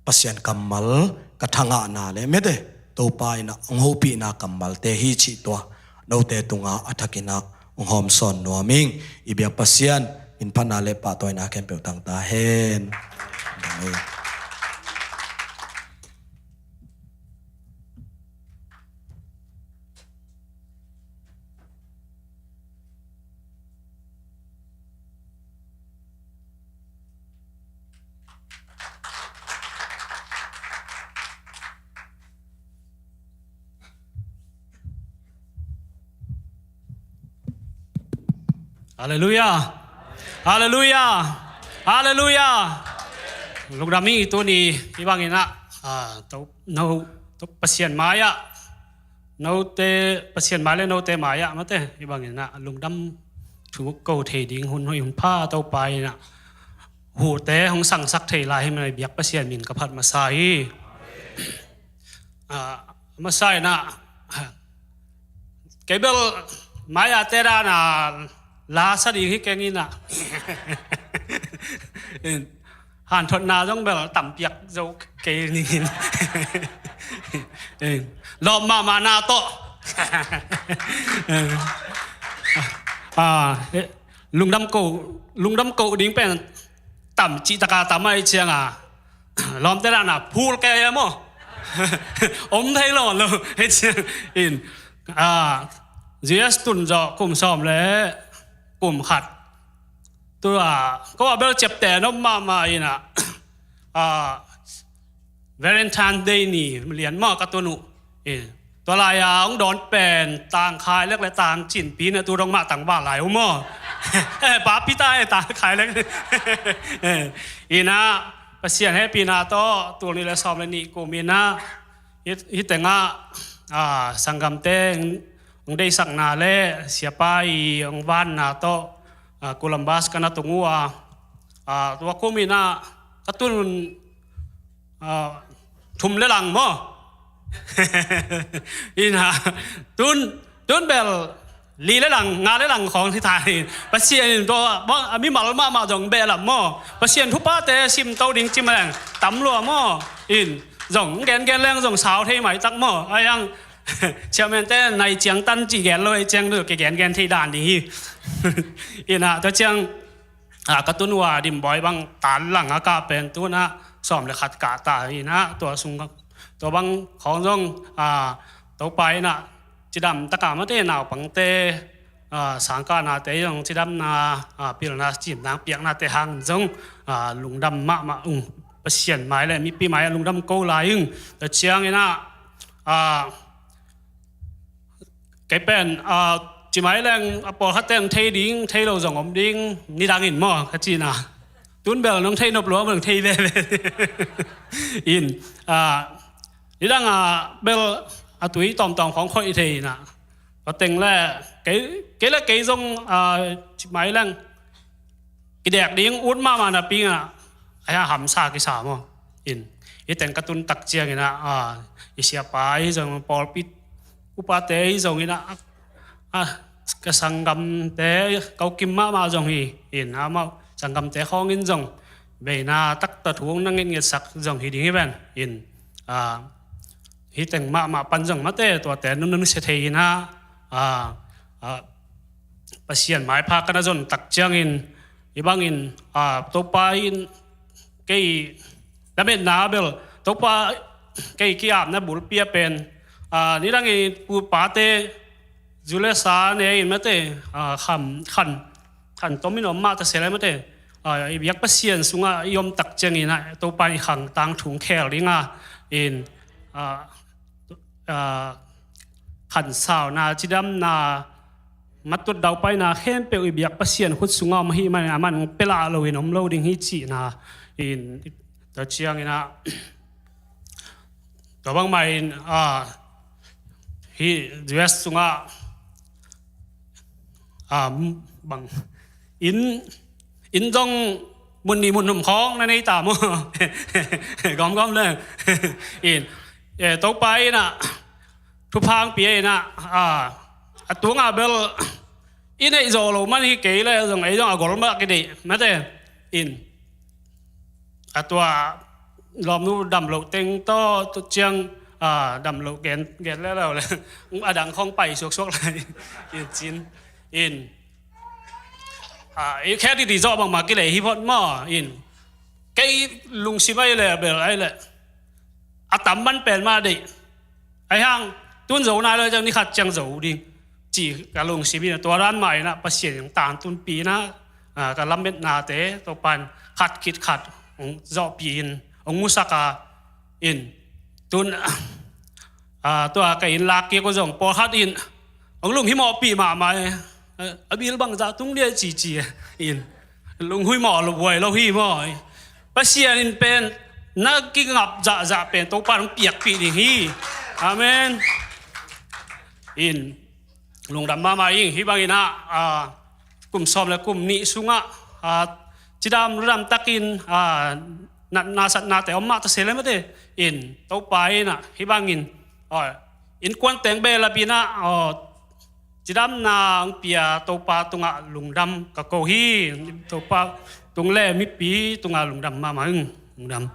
Pasian kammal ka thangahna le mete, Topa in ah hong hopihna kammalte hi cih tua note tungah a thakin ah hong hawmsawn nuam ing. I biak Pasian min phatna le pahtawina khempeuh tang ta hen. Amen. Halleluiah. Halleluiah. Halleluiah. Lungdam hi. Tuni hih bangin ah, ah, to, no, to Pasian mai-ah, note Pasian mai le note mai-ah mate, hih bangin ah lungdam thu ko thei ding hun hoih hun pha Topa in ah hute hong sangsak thei lai hi. Mai biak Pasian min ka phat masa hi. Ah, masa in ah, kei bel mai-ah te dan a la sa ding hi keng in ah. Hanthotna zong bel tampiak zo kei ning in. Lawp mahmah na tawh. Ah, eh, lungdam ko, lungdam ko ding pen tam cih taka tam ahih ciang a, lawmte dan a phul kei a maw. Om thei lo lo ahih ciang in, ah, U S tun zawh kum sawm le kum khat. Tua ko a bel ciapteh nop mahmah in ah, ah, Valentine Day ni lian maw ka tun uh. Eh, tua lai-a hong dawn pen tangkhai lek le tangcinpi na tu dong mah tangval lai uh maw. Eh, papi ta eh tangkhai lek. Eh, in ah Pasian hehpihna tawh tul nih le sawm le nih kum in ah hih, hih tengah, ah, sanggamte hong deihsakna le siapa i hong vanna tawh, ah, Columbus ka na tung uh a, ah, tua kum in ah ka tun, ah, thum le lang maw. In ah tun, tun bel li le lang, nga le lang khawng hi ta hi. Pasian in tua bang a mimal mahmah zong behlap maw. Pasian thuphate simto ding ci ma leng tam lua maw. In zong gengen leng zong sau thei maitak maw. Ai ang chairman te nai ciang tan ci gen lo, ai ciang lo ke gengen thei dan ding hi. In ah tua ciang, ah, ka tun uh a Dimbawi bang tan lang a kah pen tun ah sawm le khat kah ta in ah tua sung, tua bang khawng zong, ah, Topa in ah cidam taka mate naupangte, ah, sangkahnate zong cidamna, ah, pilna cimna piaknate hang zong, ah, lungdam mahmah ung. Pasian mai le mipi mai-ah lungdam ko lai ung. Tua ciang in ah, ah, kei pen, ah, ci mai leng a pawlkhat teng thei ding, thei lo zong om ding, nidang in maw ka cihna. Tun bel nong thei nop lua, nong thei veve. In, ah, nidang a bel a tui tawmtawm khawng khoih thei in ah. Tua teng le, kei, kei le kei zong, ah, ci mai leng kidek ding ut mahmah napi in ah, ai a hamsa kisa maw. In, hih teng ka tun tak ciang in ah, ah, i siapa hi zong, pawlpi upate hi zong in ah, ah, ka sanggamte ko kim mahmah zong hi. In, amau sanggamte khawng in zong veina taktak thu hong na ngetngetsak zong hi ding hi ven. In, ah, hih teng mahmah pan zong mate tuate nunung sia thei in ah, ah, ah, Pasian maipha ka na zon tak ciangin, hih bangin, ah, Topa in kei lametna bel, Topa kei ki-apna bulpi a pen, ah, nidang i pu pate zu le sa ne in mate, ah, kham, khan, khan tom in om mah ta se lai mate, ah, i biak Pasian sungah i om tak ciangin ah Topa in i khang tangthu khel ding a, in, ah, ah, khansauna, cidamna, matut daupaina khempeuh i biak Pasian khut sungah om ahih manin aman pia lah loin om lo ding hi cihna in, tua ciangin ah, tua bangmah in, ah, hih U S sungah, ah, bang in, in zong mun nih mun thum khawng na nei ta maw. Gawmgawm le. In, eh, Topa in ah thupha hong pia in ah, ah, a tungah bel i neih zawh loh man hi kei le zong ei zong a gol mah kideih mate. In, a tua lawmnu dam loh teng tawh, tua ciang, ah, dam loh gen, gen le lo le a dang khawng pai suaksuak lai. In cin, in, ah, i khe didi zawh bangmah kilei hi phot maw. In, kei lungsim ai le bel ai le a tam man pen mah deih. Ai hang, tun zo nai lo ciang ni khat ciang zo ding ci ka lungsim in, tua dan mah in ah Pasian in tangtunpih in ah, ah, ka lametnate Topa in khat khit khat hong zawhpih in hong musak a, in tun, ah, tua ka inn lak kik uh zong pawlkhat in hong lunghimawhpih mahmah e. A bil bangzah tung dia cici in. Lunghui mawh lo buai lo hi maw. Pasian in pen na kingap zahzah pen Topa in hong piakpih ding hi. Amen. In lungdam mahmah ing. Hih bangin ah, ah, kum sawm le kum nih sungah, ah, cidam ludam takin, ah, natna satnate om mah ta se le mate. In Topa in ah hih bangin, oh, innkuan teng behlap in ah, oh, cidamna hong pia Topa tungah lungdam ka ko hi. Topa tung le mipi tungah lungdam mahmah ing. Lungdam.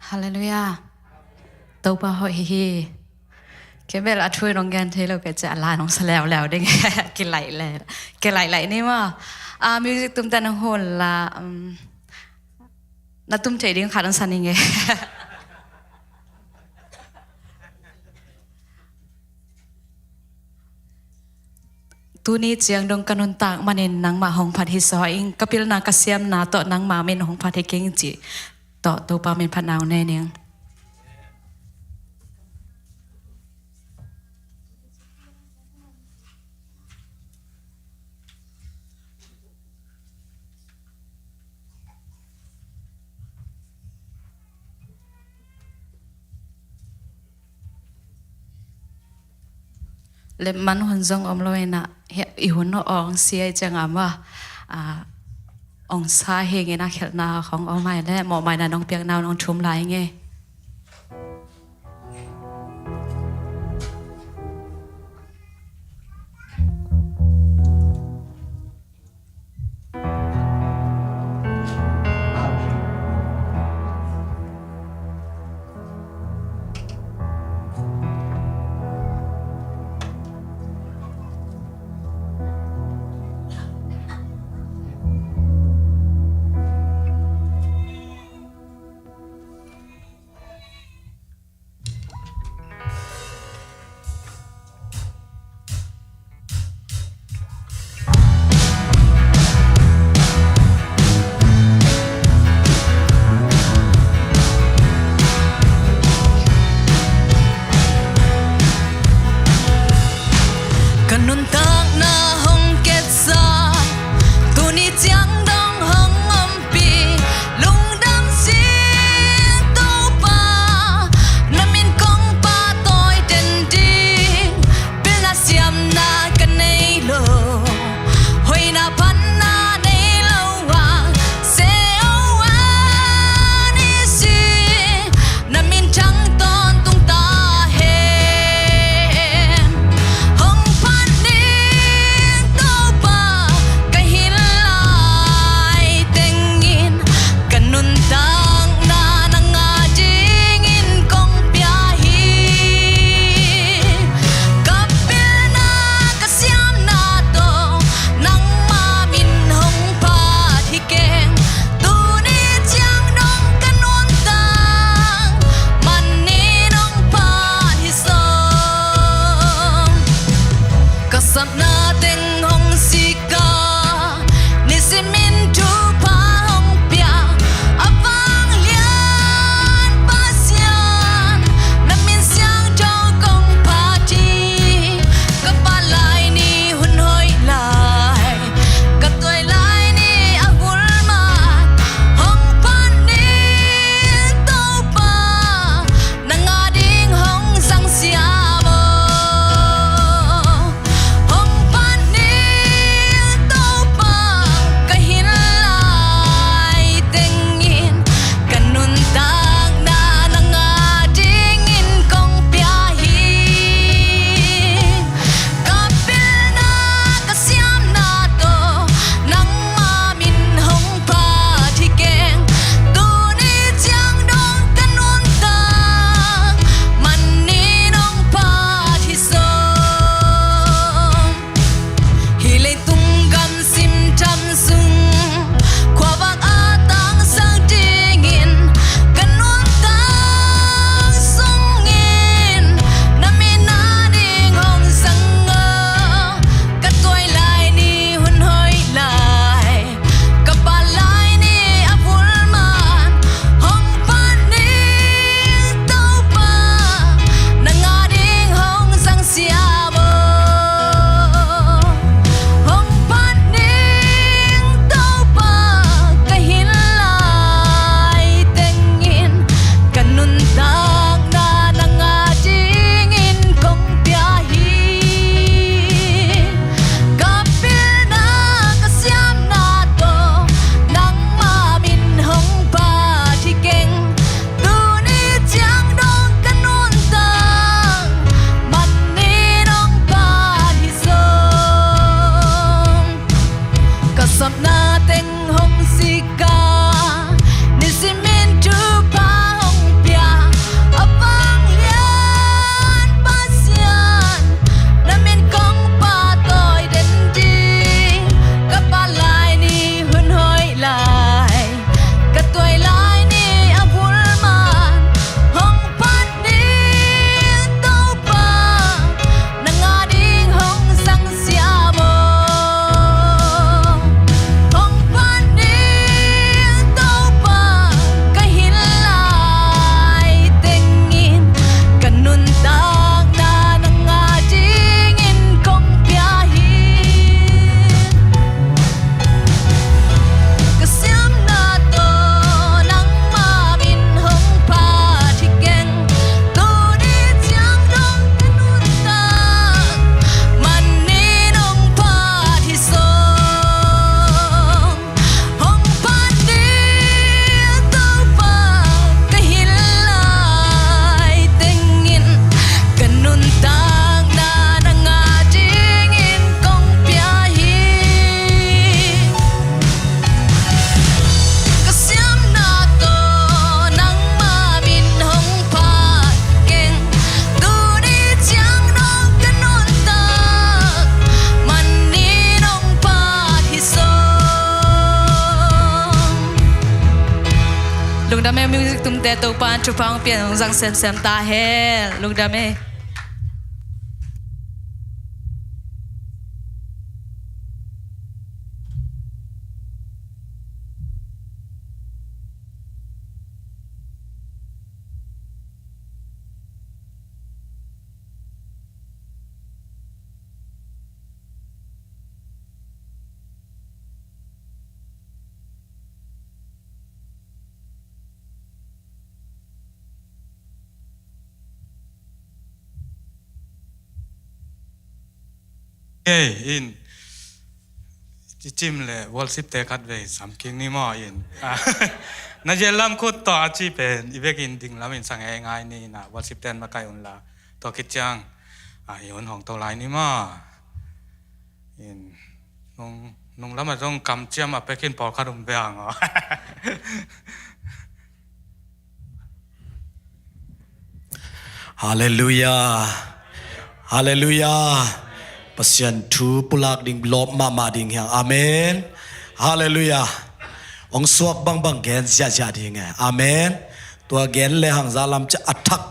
Halleluiah. Topa hoih hi hi. Kei bel a thu in hong gen thei lo kei ciah, a la in hong sa leuleu ding. Kilaih le, kilaih laih ni maw. Ah, music tumte nong hun la, um, na tum thei ding khat hong sa ning e. Tuni ciang dong ka nuntak manin nangmah hong phat hi zaw ing. Ka pilna ka siamna tawh nangmah min hong phat hi keng cih tawh Topa min phatna hong nei ning. Lepman hun zong om lo in ah, i hun hong sia i ciangah mah, ah, ong sa hing in ah khelhna hong om ai le mawhmaina nong piakna hong thum lai nge. Te Topa'n thupha hong pia in hong zang semsem ta hen. Lungdam e. Hei, in i cim le worship te khat vei sam kik ni maw in. Ah, na zel lam khut tawh a ci pen i vekin ding lam in sa ngeingai ni in ah, worship ten makaih un la. Tua khit ciang, ah, i hun hong to lai ni maw. In, nung, nung lam a zong kamciam a pekin pawlkhat um ve hang aw. Halleluiah. Halleluiah. Pasian thu pulak ding lawp mahmah ding hi hang. Amen. Halleluiah. Hong suak bangbang gen ziahziah ding e. Amen. Tua gen le hang zah lam ciah a thak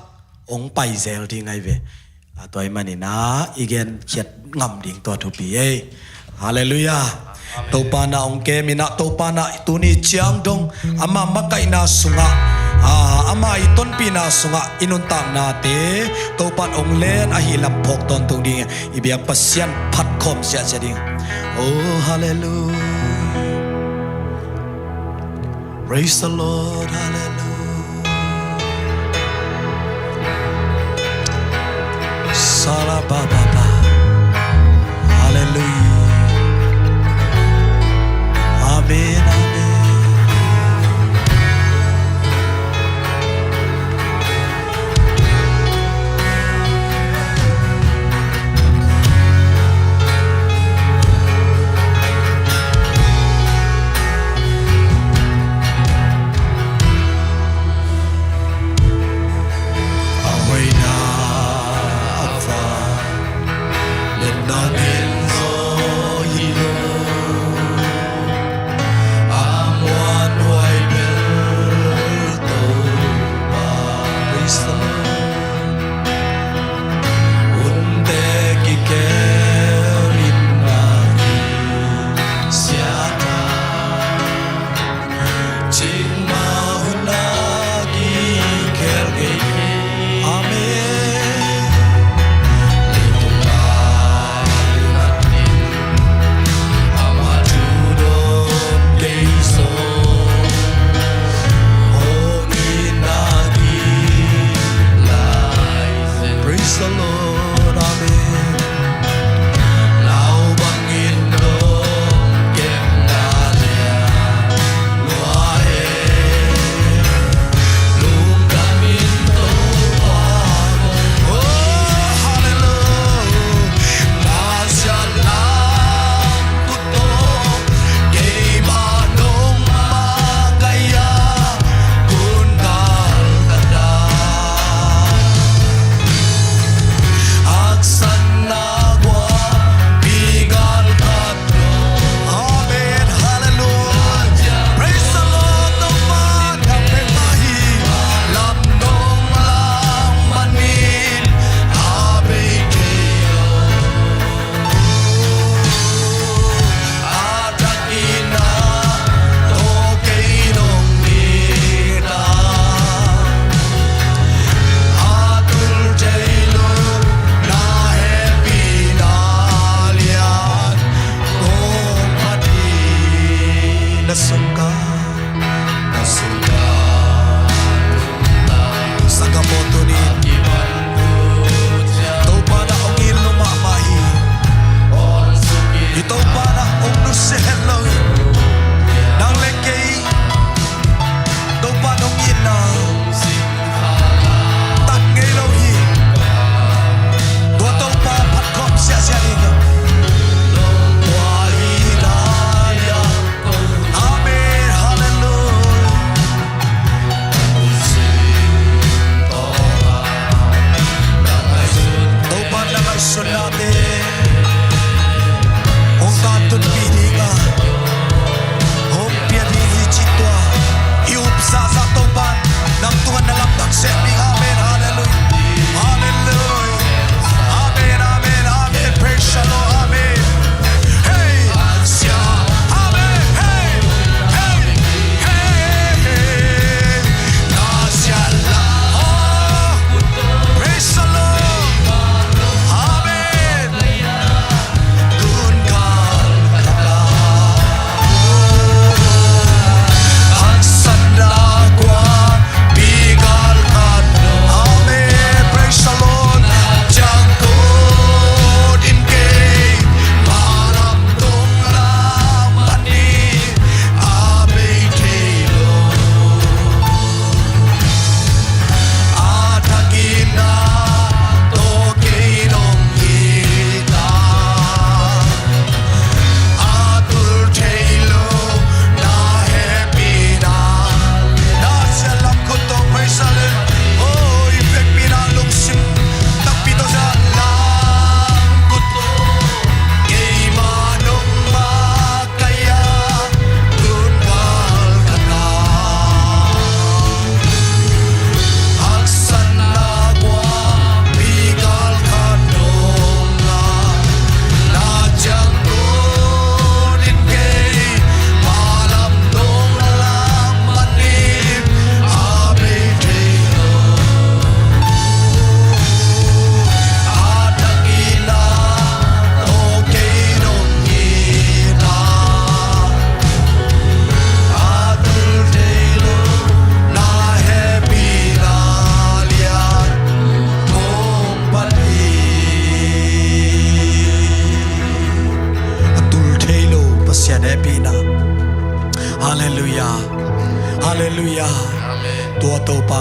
hong pai zel ding ahi ve. A tua ahih manin ah i gen khiat ngam ding tua thupi ei. Halleluiah. Topa na hong kem in ah, Topa na tuni ciang dong ama makaihna sungah, ah, ama i tonpihna sungah i nuntaknate Topa hong len ahih lam phawk tawntung ding e. I biak Pasian phat khawm ziahziah ding. Oh, halleluiah. Praise the Lord. Hallelujah. Salababa. Hallelujah. Amen. Amen.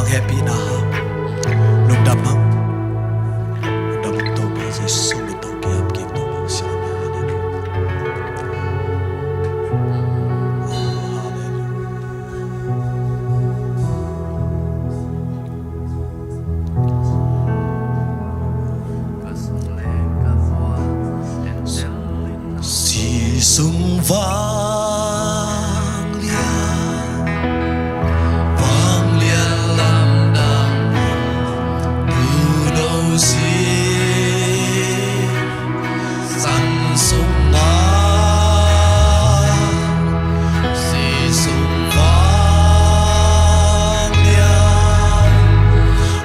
Hehpihna hang, lungdam hang. Lungdam hang, Topa Jesuh min tawh kiap kik, Topa Pasian. Halleluiah. Oh, halleluiah. Sisung vanglian, vanglian lamdang, tuuno si. San sungah sisung vanglian,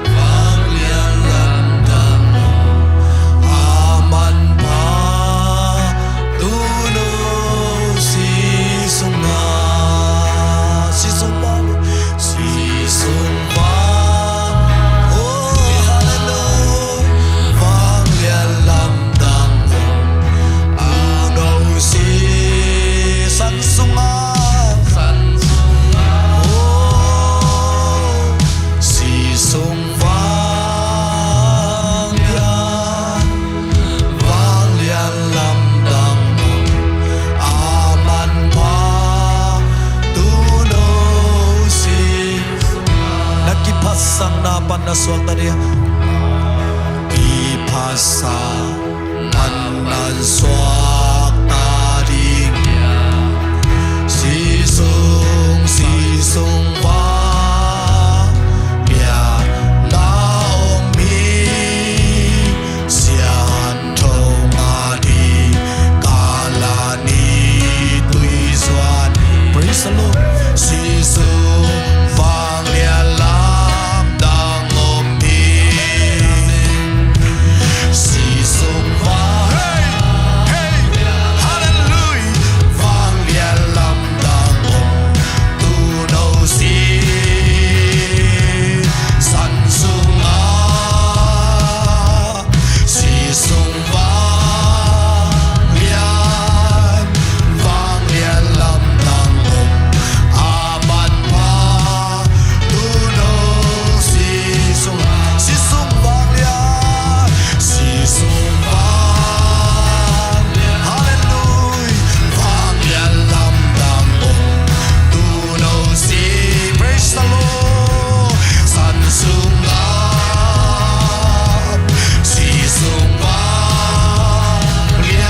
vanglian lamdang, a manpha tuuno sisungah, sisung vanglian. Sisung vang, oh, halleluiah. Vanglian lamdang, tuuno si, san sungah, san sungah, oh, sisung vanglian. Vanglian lamdang, a manpha tuuno si. Na kiphatsakna pan na suakta ding. Kiphatsakna pan na suakta ding. Sisung, sisung vanglian na om hi. Siangtho ngah ding, Kalvari tui zuan. Praise the Lord. Sisung vanglian lamdang om hi. Sisung vang, hey, hey, halleluiah. Vanglian lamdang om tuuno si. San sungah sisung vanglian, vanglian lamdang om, a manpha tuuno sisung, sisung vanglian, sisung vanglian, halleluiah, vanglian lamdang om, tuuno si, praise the Lord. San sungah sisung vanglian,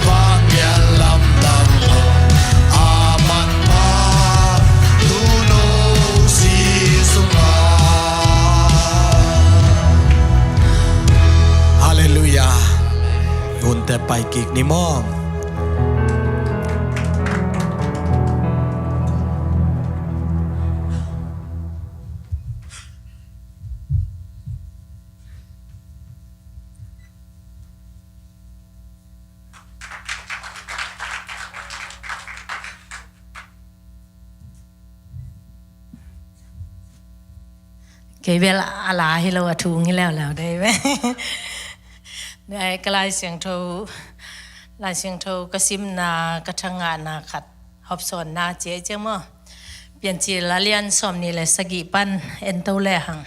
vanglian lamdang om, a manpha tuuno sisungah. Halleluiah. Hunte pai kik ni maw. Kei bel a la hi lo, a thung hi leuleu dei ve. Dai ka Lai Siangtho, Lai Siangtho ka simna, ka thangahna khat hopsawnna ciai ciang maw. Piancil a lian sawmnih le sagih pan en to lehang.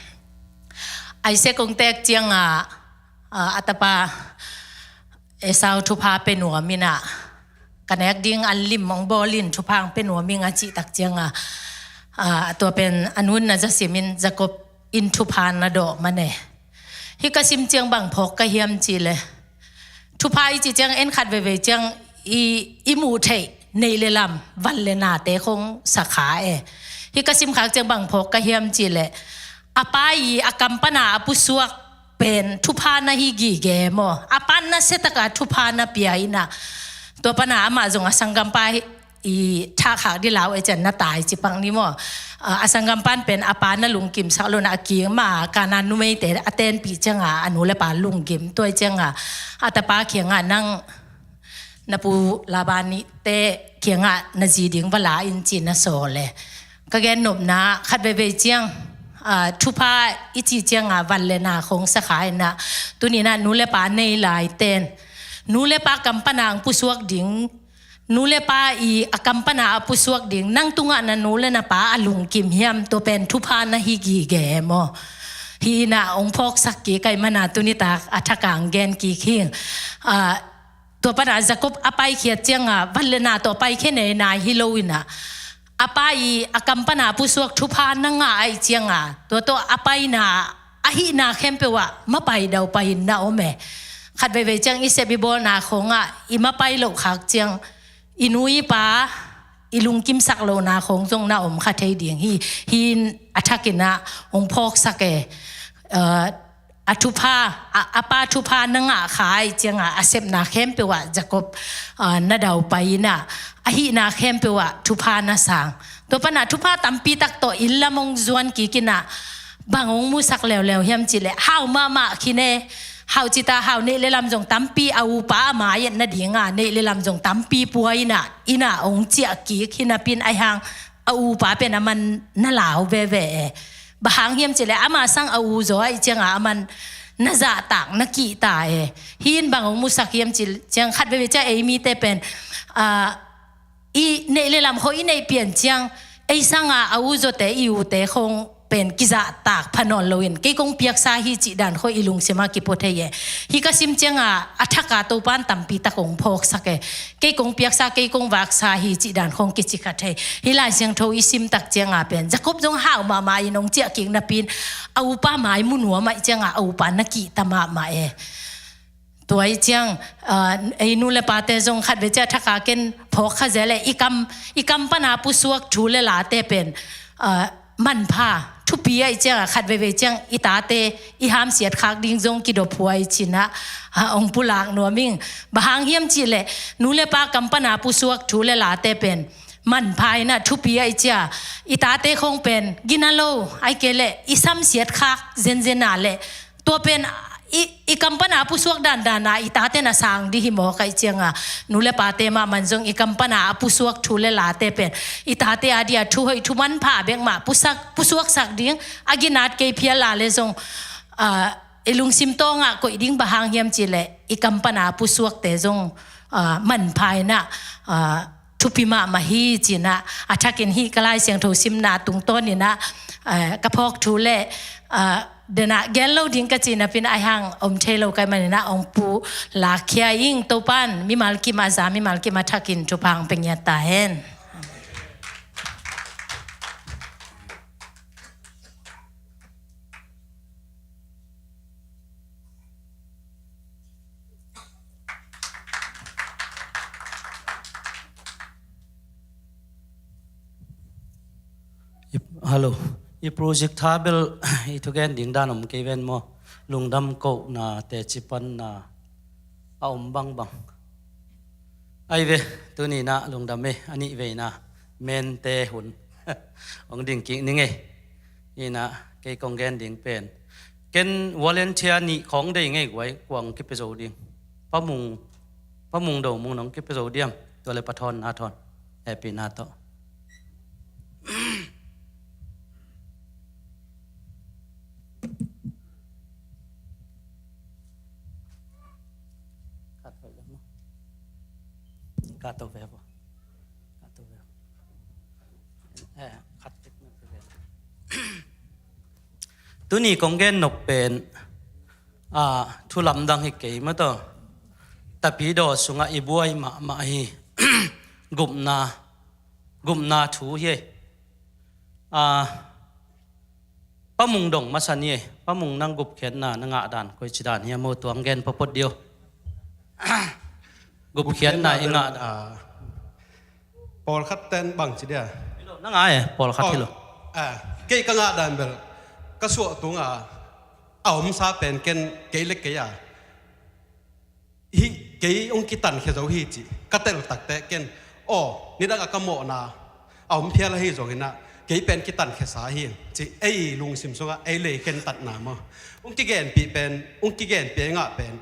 Isaac hong tek ciangah, a, a tapa Esau thupha pia nuam in ah, ka nek ding an lim hong bawl in, thupha hong pia nuam ing a cih tak ciangah, a, tua pen a nu in na za sim in, Jakob in thupha na dawh mah e. Hih ka sim ciang bang phawk ka hiam cih leh, thupha i cih ciang en khat veivei ciang i, i muh theih neih le lam, van le nate khong sa kha e. Hih ka sim khak ciang bang phawk ka hiam cih leh, a pa i a kam pana a pusuak pen thupha na hi gige maw? A pan nasia taka thupha na pia in ah, tua pana amah zong a sanggampa i thahkhak ding lau e cian na tai ci pak ni maw? A, a sanggampan pen a pa na lungkimsak lo in ah, a kiang mah Kanaan numeite a tenpih ciangah a nu le pa lunggim, tua ciangah a tapa kiangah, nang na pu Laban te kiangah na zi ding va la in ci na sawl e. Ka gennopna khat veivei ciang, a, thupha i cih ciangah van le na khong sa kha in ah, tuni in ah nu le pa nei lai ten, nu le pa kam pana hong pusuak ding, nu le pa i a kam pana a pusuak ding, nang tungah na nu le na pa a lungkim hiam, tua pen thupha na hi gige maw? Hi inah hong phawksak kik ahih mana tuni tak a thak a hong gen kik hi. Ah, tua pana Jacob a paikhiat cianga, van le na tawh paikhia nei nai hi lo inah, a pa i a kam pana a pusuak thupha na ngah ahih cianga, tua tawh a paina, a hihna khempeuh ah mapai daupai in na om e. Khat veivei ciang i sep i bawlna khawngah i mapai loh khak ciang, i nu i pa i lungkimsak lohna khawng zong na om kha thei ding hi. Hi in a thak inah hong phawksak e. Ah, a thupha, a, a pa thupha na ngah kha ahih cianga, a sepna khempeuh ah Jacob, ah, na daupai inah, a hihna khempeuh ah thupha na sang. Tua pana thupha tampi tak tawh inn lam hong zuan kik inah, bang hong musak leuleu hiam cihleh, hau mahmah khin e. Hau cita hau, neih le lam zong tampi, a upa a mai-ah na dinga neih le lam zong tampi pua inah, inah hong ciah kik hi napi in ahih hang a upa pen a man na lau veve e. Bang hang hiam cihleh, ama sang a u zaw ahih cianga a man na zahtak na kihta e. Hi in bang hong musak hiam cih ciang, khat veivei ciang ei mite pen, ah, i neih le lam khawng i neih pian ciang, ei sanga a u zawte, i ute khawng pen kizahtak pha nawn loin, kei kong piaksa hi cih dan khawng i lungsimah kipua thei e. Hi ka sim cianga a thak a Topan tampi tak hong phawksak e. Kei kong piaksa, kei kong vaksa hi cih dan khawng kici kha thei. Hi Lai Siangtho i sim tak cianga pen Jacob zong hau mahmah in hong ciah kik napi in, a upa mai mu nuam ahih cianga a upa na kihta mahmah e. Tua ahih ciang, ah, ei nu le pate zong khat veivei ciang a thak a ken phawk kha zel e, i kam, i kam pana pusuak thu le late pen, ah, manpha, thupi ahih cianga khat veivei ciang i tate i hamsiat khak ding zong kidop huai cinah, ah, hong pulak nuam ing. Bang hang hiam cihleh, nu le pa kam pana pusuak thu le late pen manpha inah thupi ahih ciang, i tate khawng pen gina lo, ahih kei leh i samsiat khak zenzen a leh, tua pen i, i kam pana a pusuak dandan a i tate na sang ding hi mawk ahih cianga, nu le pate mahmah in zong i kam pana a pusuak thu le late pen i tate a dia thu hoih thu manpha bek mah pusak, pusuaksak ding, a ginat kei phial a le zong, ah, i lungsim tawngah koih ding. Bang hang hiam cihleh, i kam pana a pusuakte zong, ah, manpha inah, ah, thupi mahmah hi cinah, a thakin hih ka Lai Siangtho simna tungtawn inah, eh, ka phawk thu le, ah, denah gen lo ding ka cih napi in ahih hang om thei lo ka hih maninah hong pulakkhia ing. Topan mimal kim a za, mimal kim a thakin thupha hong pia ngiat ta hen. I, hello. I project tha bel i thugen ding dan om kei ven maw? Lungdam kohna, teci panna a om bangbang. Ai ve, tuni inah lungdam e, a nih veina mente hun hong ding kik ning e. Inah kei kong gen ding pen, ken volunteer nih khawng dei ngei guai, kuang kipia zo ding. Pa Mung, Pa Mung Do Mung nong kipia zo diam? Tua le Pa Thawn, Na Thawn, hehpihna tawh. Khat hoih lem maw? Khat to ve bo. Khat to ve. Eh, khat tek na ve. Tuni kong gen nop pen, ah, thu lamdang hi kei maw taw. Tapidaw sungah i buai mahmah hi. Gupna, gupna thu hi. Ah, Pa Mung dong masa ni e. Pa Mung, nang gupkhiatna na ngah dan koici dan hiam maw, tua hong gen phapot dih o. Gupkhiatna i ngah dan. Ah, pawlkhat ten bang ci dia. Na ngah e, pawlkhat hi lo. Ah, kei ka ngah dan bel, ka suah tunga a omsa pen ken kei le kei a, hih kei hong kitankhia zo hi cih ka tel takteh ken, aw, nidangah ka mawhna a om phial ahi zonginah kei pen kitankhiasa hi cih ei lungsim sungah ei lei khentatna maw, hong kigenpih pen, hong kigenpih ei ngah pen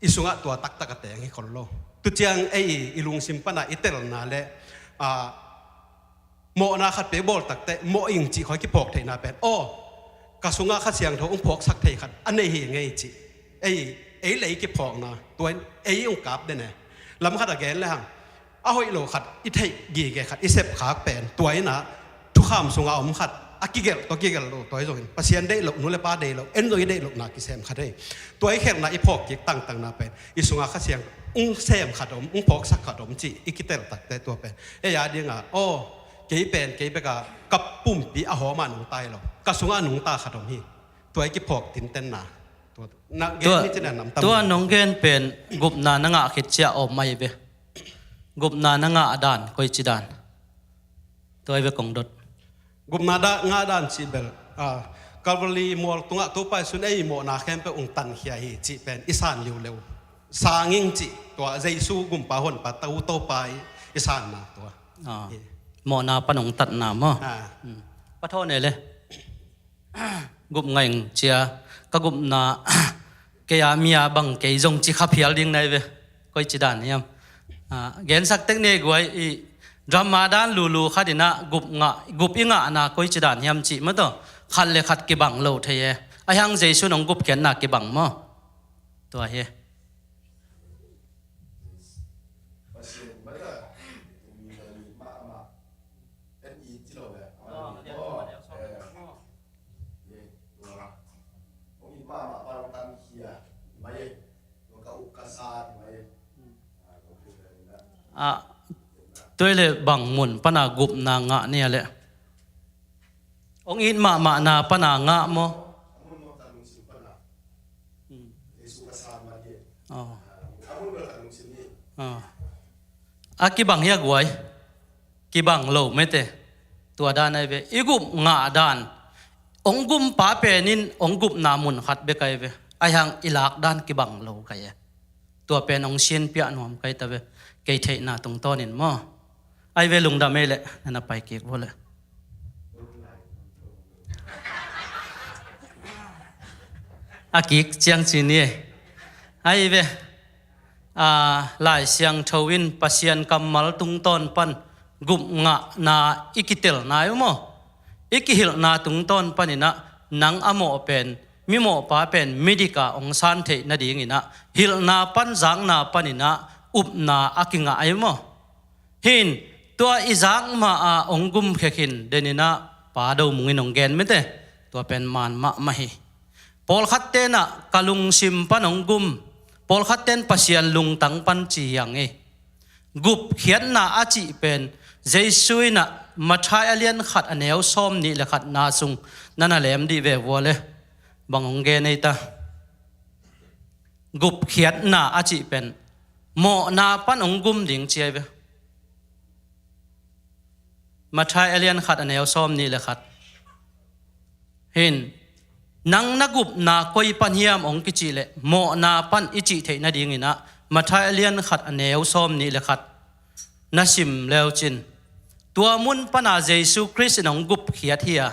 i sungah tua taktak a teng hi khol lo. Tuciang ei i lungsim pana i telna le, ah, mawhna khat pei bawl takteh mawh ing cih khawng kiphawk theihna pen, aw, ka sungah Kha Siangtho hong phawksak thei khat a nei hi ngei cih ei, ei lei kiphawkna, tua in ei hong kap den e. Lam khat a gen le hang, A hoih lo khat i theih gige khat i sepkhak pen tua in ah thukham sungah a om khat a kigelh tawh kigelh lo tua hi zongin Pasian deih loh, nu le pa deih loh, en zong i deih lohna kisem khat hi. Tua i khelhna i phawk kik tangtangna pen i sungah Kha Siang ung sem khat om, ung phawksak khat om cih i kitel takte tua pen ei a dingah aw, kei pen kei beka ka pumpi a hawm a nungta hi lo, ka sungah a nungta khat om hi. Tua i kiphawk tintenna tua na gen tua hi cin a nam tam tua lo. Nong gen pen gupna na ngah khit ciah om mai ve. Gupna na ngah dan koici dan? Tua i ve kong dot. Gupna da ngah dan cih bel ah, Calvary mual tungah Topa Jesu'n ei mawhna khempeuh ung tankhia hi cih pen i san liuleu. Sanging cih tua Jesu gumpa honpa tau Topa i, i sanna tua. Ah. Hi. Mawhna pan ung tatna maw? Ah. Hmm. Pa thaw ne le. Gup ngaing cia ka gupna kei a mi a bang kei zong ci kha phial ding nai ve. Koici dan hiam? Ah, gensak tek ni guai i drama dan lulu khat in ah gup ngah, gup i ngahna koici dan hiam cih maw taw. Khat le khat kibang lo thei e. A hiang Jesu nong gupkhiatna kibang maw? Tua hi. Ah, tua le bang mun pana gupna ngah nia le? Ong it mahmahna pana ngah maw? Hmm. Oh. Oh. A kibang hia guai? Kibang lo mete. Tua dan ai ve. I gup ngah dan. Ong gumpa penin ong gupna mun khat bek ai ve. Ai hang i lak dan kibang lo kai e. Tua pen ong sianpiah nuam kai ta ve. Kei theihna tungtawnin maw? Ai ve lungdam ei le, na na pai kik vo le. A kik ciang ci ni e. Ai ve. Ah, Lai Siangtho in Pasian kammal tungtawn pan gup ngahna i kitelna i maw? I kihilhna tungtawn paninah nang a mawh pen, mi mawhpa pen, midika ong san theih nadinginah hilhna pan zakna paninah upna a kingah i maw? Hin, tua i zak ma-a ong gumkhia khin deninah Pa Do Mung in ong gen mete, tua pen maan mahmah hi. Pawlkhat tenah ka lungsim pan ong gum, pawlkhat ten Pasian lungtang pan ci hiang hi. Gupkhiatna a cih pen Jesu inah Matthai a lian khat a neu sawm nih le khatna sung na na lem dih ve vua le bang ong gen ei ta. Gupkhiatna a cih pen mawhna pan ong gum ding ci ai ve. Matthai a lian khat a neu sawm nih le khat. Hin, nang na gupna koi pan hiam ong kicih leh mawhna pan i cih theih nadinginah Matthai a lian khat a neu sawm nih le khat na sim leucin tua mun pana Jesu Khrist in ong gupkhiat hi a.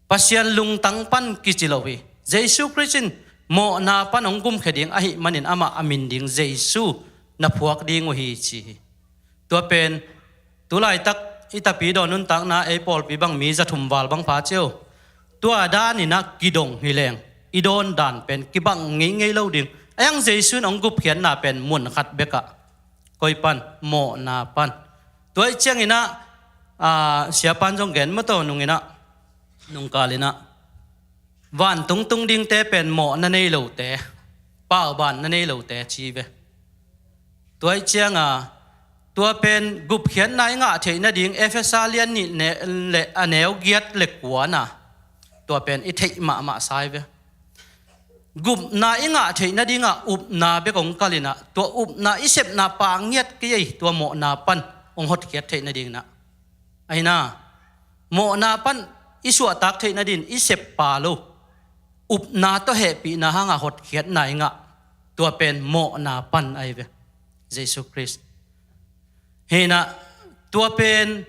Pasian lungtang pan kici lo hi. Jesu Khrist in mawhna pan ong gumkhia ding ahih manin amah a min ding Jesu na phuak ding uh hi ci hi. Tua pen tulaitak i tapi dawn nuntakna ei pawlpi bang mi za thum val bang pha cio. Tua daninah kidong hi leng i dawn dan pen kibang ngeingei lo ding. A hiang Jesu in ong gupkhiatna pen mun khat bekah koi pan, mawhna pan. Tua ih cianginah ah, siapan zong gen mataw nunginah nungkalinah vantung tung dingte pen mawh na nei lote, pauban na nei lote ci ve. Tua ih cianga tua pen gupkhiatna i ngah theih nading Efesa lian nih le a neu giat le kuana tua pen i theih mahmah sai ve. Gupna i ngah theih nadingah upna bek ong kalinah tua upna i sepna pa ngiat kei ei tua mawhna pan ong hotkhiat theih nadinginah. Aina, mawhna pan i suahtak theih nadin i sep pa lo. Upna tawh hehpihna hangah hotkhiatna i ngah. Tua pen mawhna pan ai ve. Jesu Khrist. Hinah, tua pen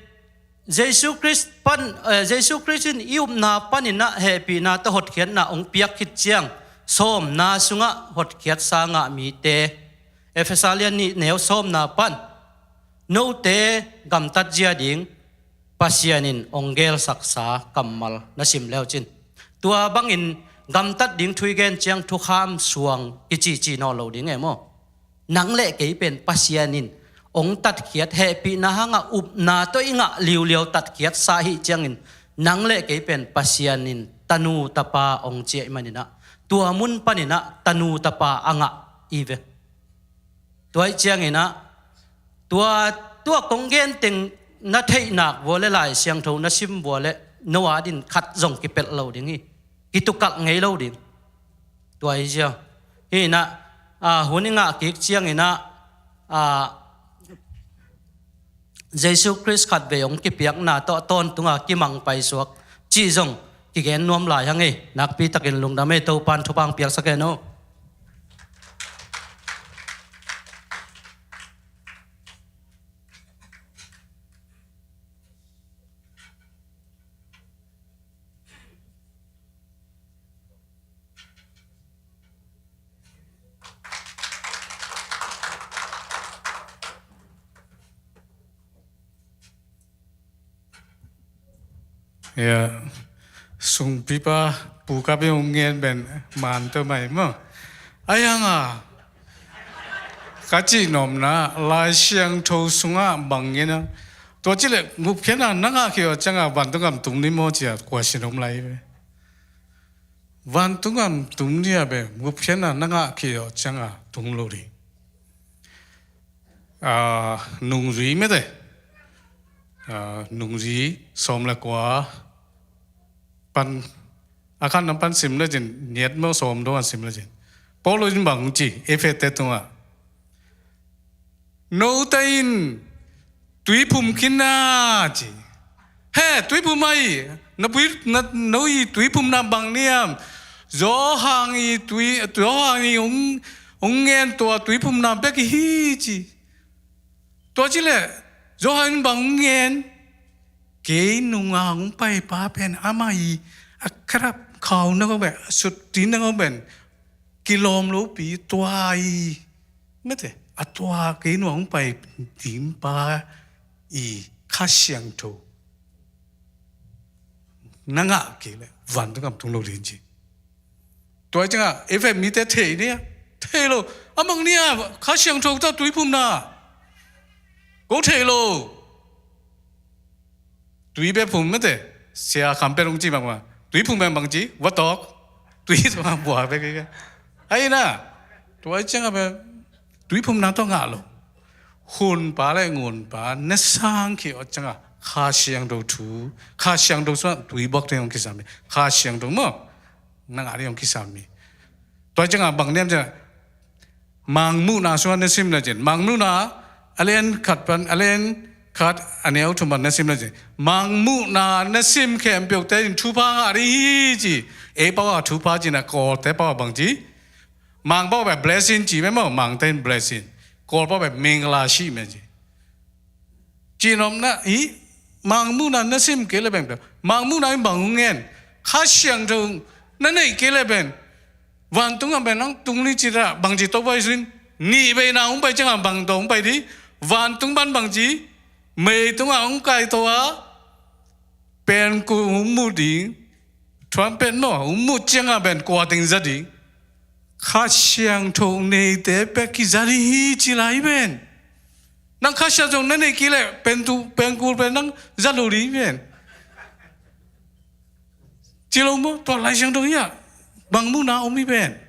Jesu Khrist pan, eh, Jesu Khrist in i upna paninah hehpihna tawh hotkhiatna ong piak khit ciang sawmna sungah hotkhiatsa ngah mite. Efesa lian nih neu sawmna pan note gamtat zia ding Pasian in ong gelsaksa kammal na sim leucin tua bangin gamtat ding thu i gen ciang thukham suang kicici naw lo ding e maw? Nang le kei pen Pasian in hong tatkhiat, hehpihna hangah upna tawh i ngah liuliau tatkhiatsa ahih ciangin, nang le kei pen Pasian in tanu tapa hong ci ahih maninah, tua mun paninah tanu tapa a ngah i ve. Tua ahih cianginah, tua, tua kong genteng na theihnak vua le Lai Siangtho na sim vua le no adin khat zong kipelh lo ding hi. Kitukalh ngei lo ding. Tua hi zia. Hinah, a, hun i ngah kik cianginah, a, Jesu Khrist khatvei hong kipiakna tawh a tawntunga kimang paisuak cih zong kigen nuam lai hang ei. Nakpitakin lungdam ei, Topan thupha hong piaksak hen aw. Ya, sungpipa Pu Kap in hong ngen pen man tawh mai maw. Ai hang a, ka cih nopna, Lai Siangtho sungah bang ngen a, tua cileh gupkhiatna na ngah khia uh ciangah vantung gam tung ding maw ci-a kua sin om lai ve. Vantung gam tung ding a pen gupkhiatna na ngah khia uh ciangah tung lo ding. A, nungzui mete. A, nungzui sawm le kua pan, a khan nam pan sim le cin, niat maw sawm dong an sim le cin. Paul in bang ci, Efete tungah. Note in tuiphum khin na ci. He, tuiphum ahi, na pui, na, no i tuiphumna bang niam. Johan i tui, Johan i hong, hong ngen tua tuiphumna bek hi ci. Tua cileh, Johan bang hong ngen. Kei nunga hong paipa pen amah i a karap khau na ko pen, a sut ti na ko pen. Kilawm lopi tua i. Mete, a tua kei nunga hong pai dingpa i Kha Siangtho. Na ngah kei le, vantung gam tung lo ding ci. Tua ciangah, Efet mite thei nia, thei lo, a mang nia, Kha Siangtho ta tuiphumna. Ko thei lo. Tui bek phum mete, sia kham pet hong ci bang ma. Tuiphum bang bang ci, vatawk. Tui tua bua bek kei. Ai na, tua ciangah bek, tuiphumna tua ngah lo. Hunpa le ngunpa na sang khia uh ciangah Kha Siangtho thu, Kha Siangtho sungah tui buak ding hong kisam hi. Kha Siangtho maw, na ngah ding hong kisam hi. Tua ciangah bang niam ciangah Mangmuhna sungah na sim le cin. Mangmuhna a lian khat pan, a lian khat a neu thum pan na sim le cin. Mangmuhna na sim khempeuhte in thupha ngah ding hi ci. Ei pau a thupha cin a Kawlte pau a bang ci. Mang pau bek blessing ci meh maw, Mangte in blessing. Kawl pau bek mingla si meh ci. Cihnopna hi, Mangmuhna na sim kei le beng beng. Mangmuhna in bang hong ngen. Kha Siangtho na neih kei le beng. Vantung a beng nang tung ni ci ta, bang ci to pai sin. Nih bei na hong pai ciang a bang to hong pai di. Vantung ban bang ci. Mei tung a hong kai to a. Pen ku hong mu ding. Trumpet no, hong mu ciang a beng kua teng za ding. Kha Siangtho neite pek kiza ding hi ci lai pen. Nang Kha Siangtho na neih kei leh pen tu, pen kul pen nang za lo ding pen. Ci lo maw, tua Lai Siangtho hi a. Bang muhna om hi pen.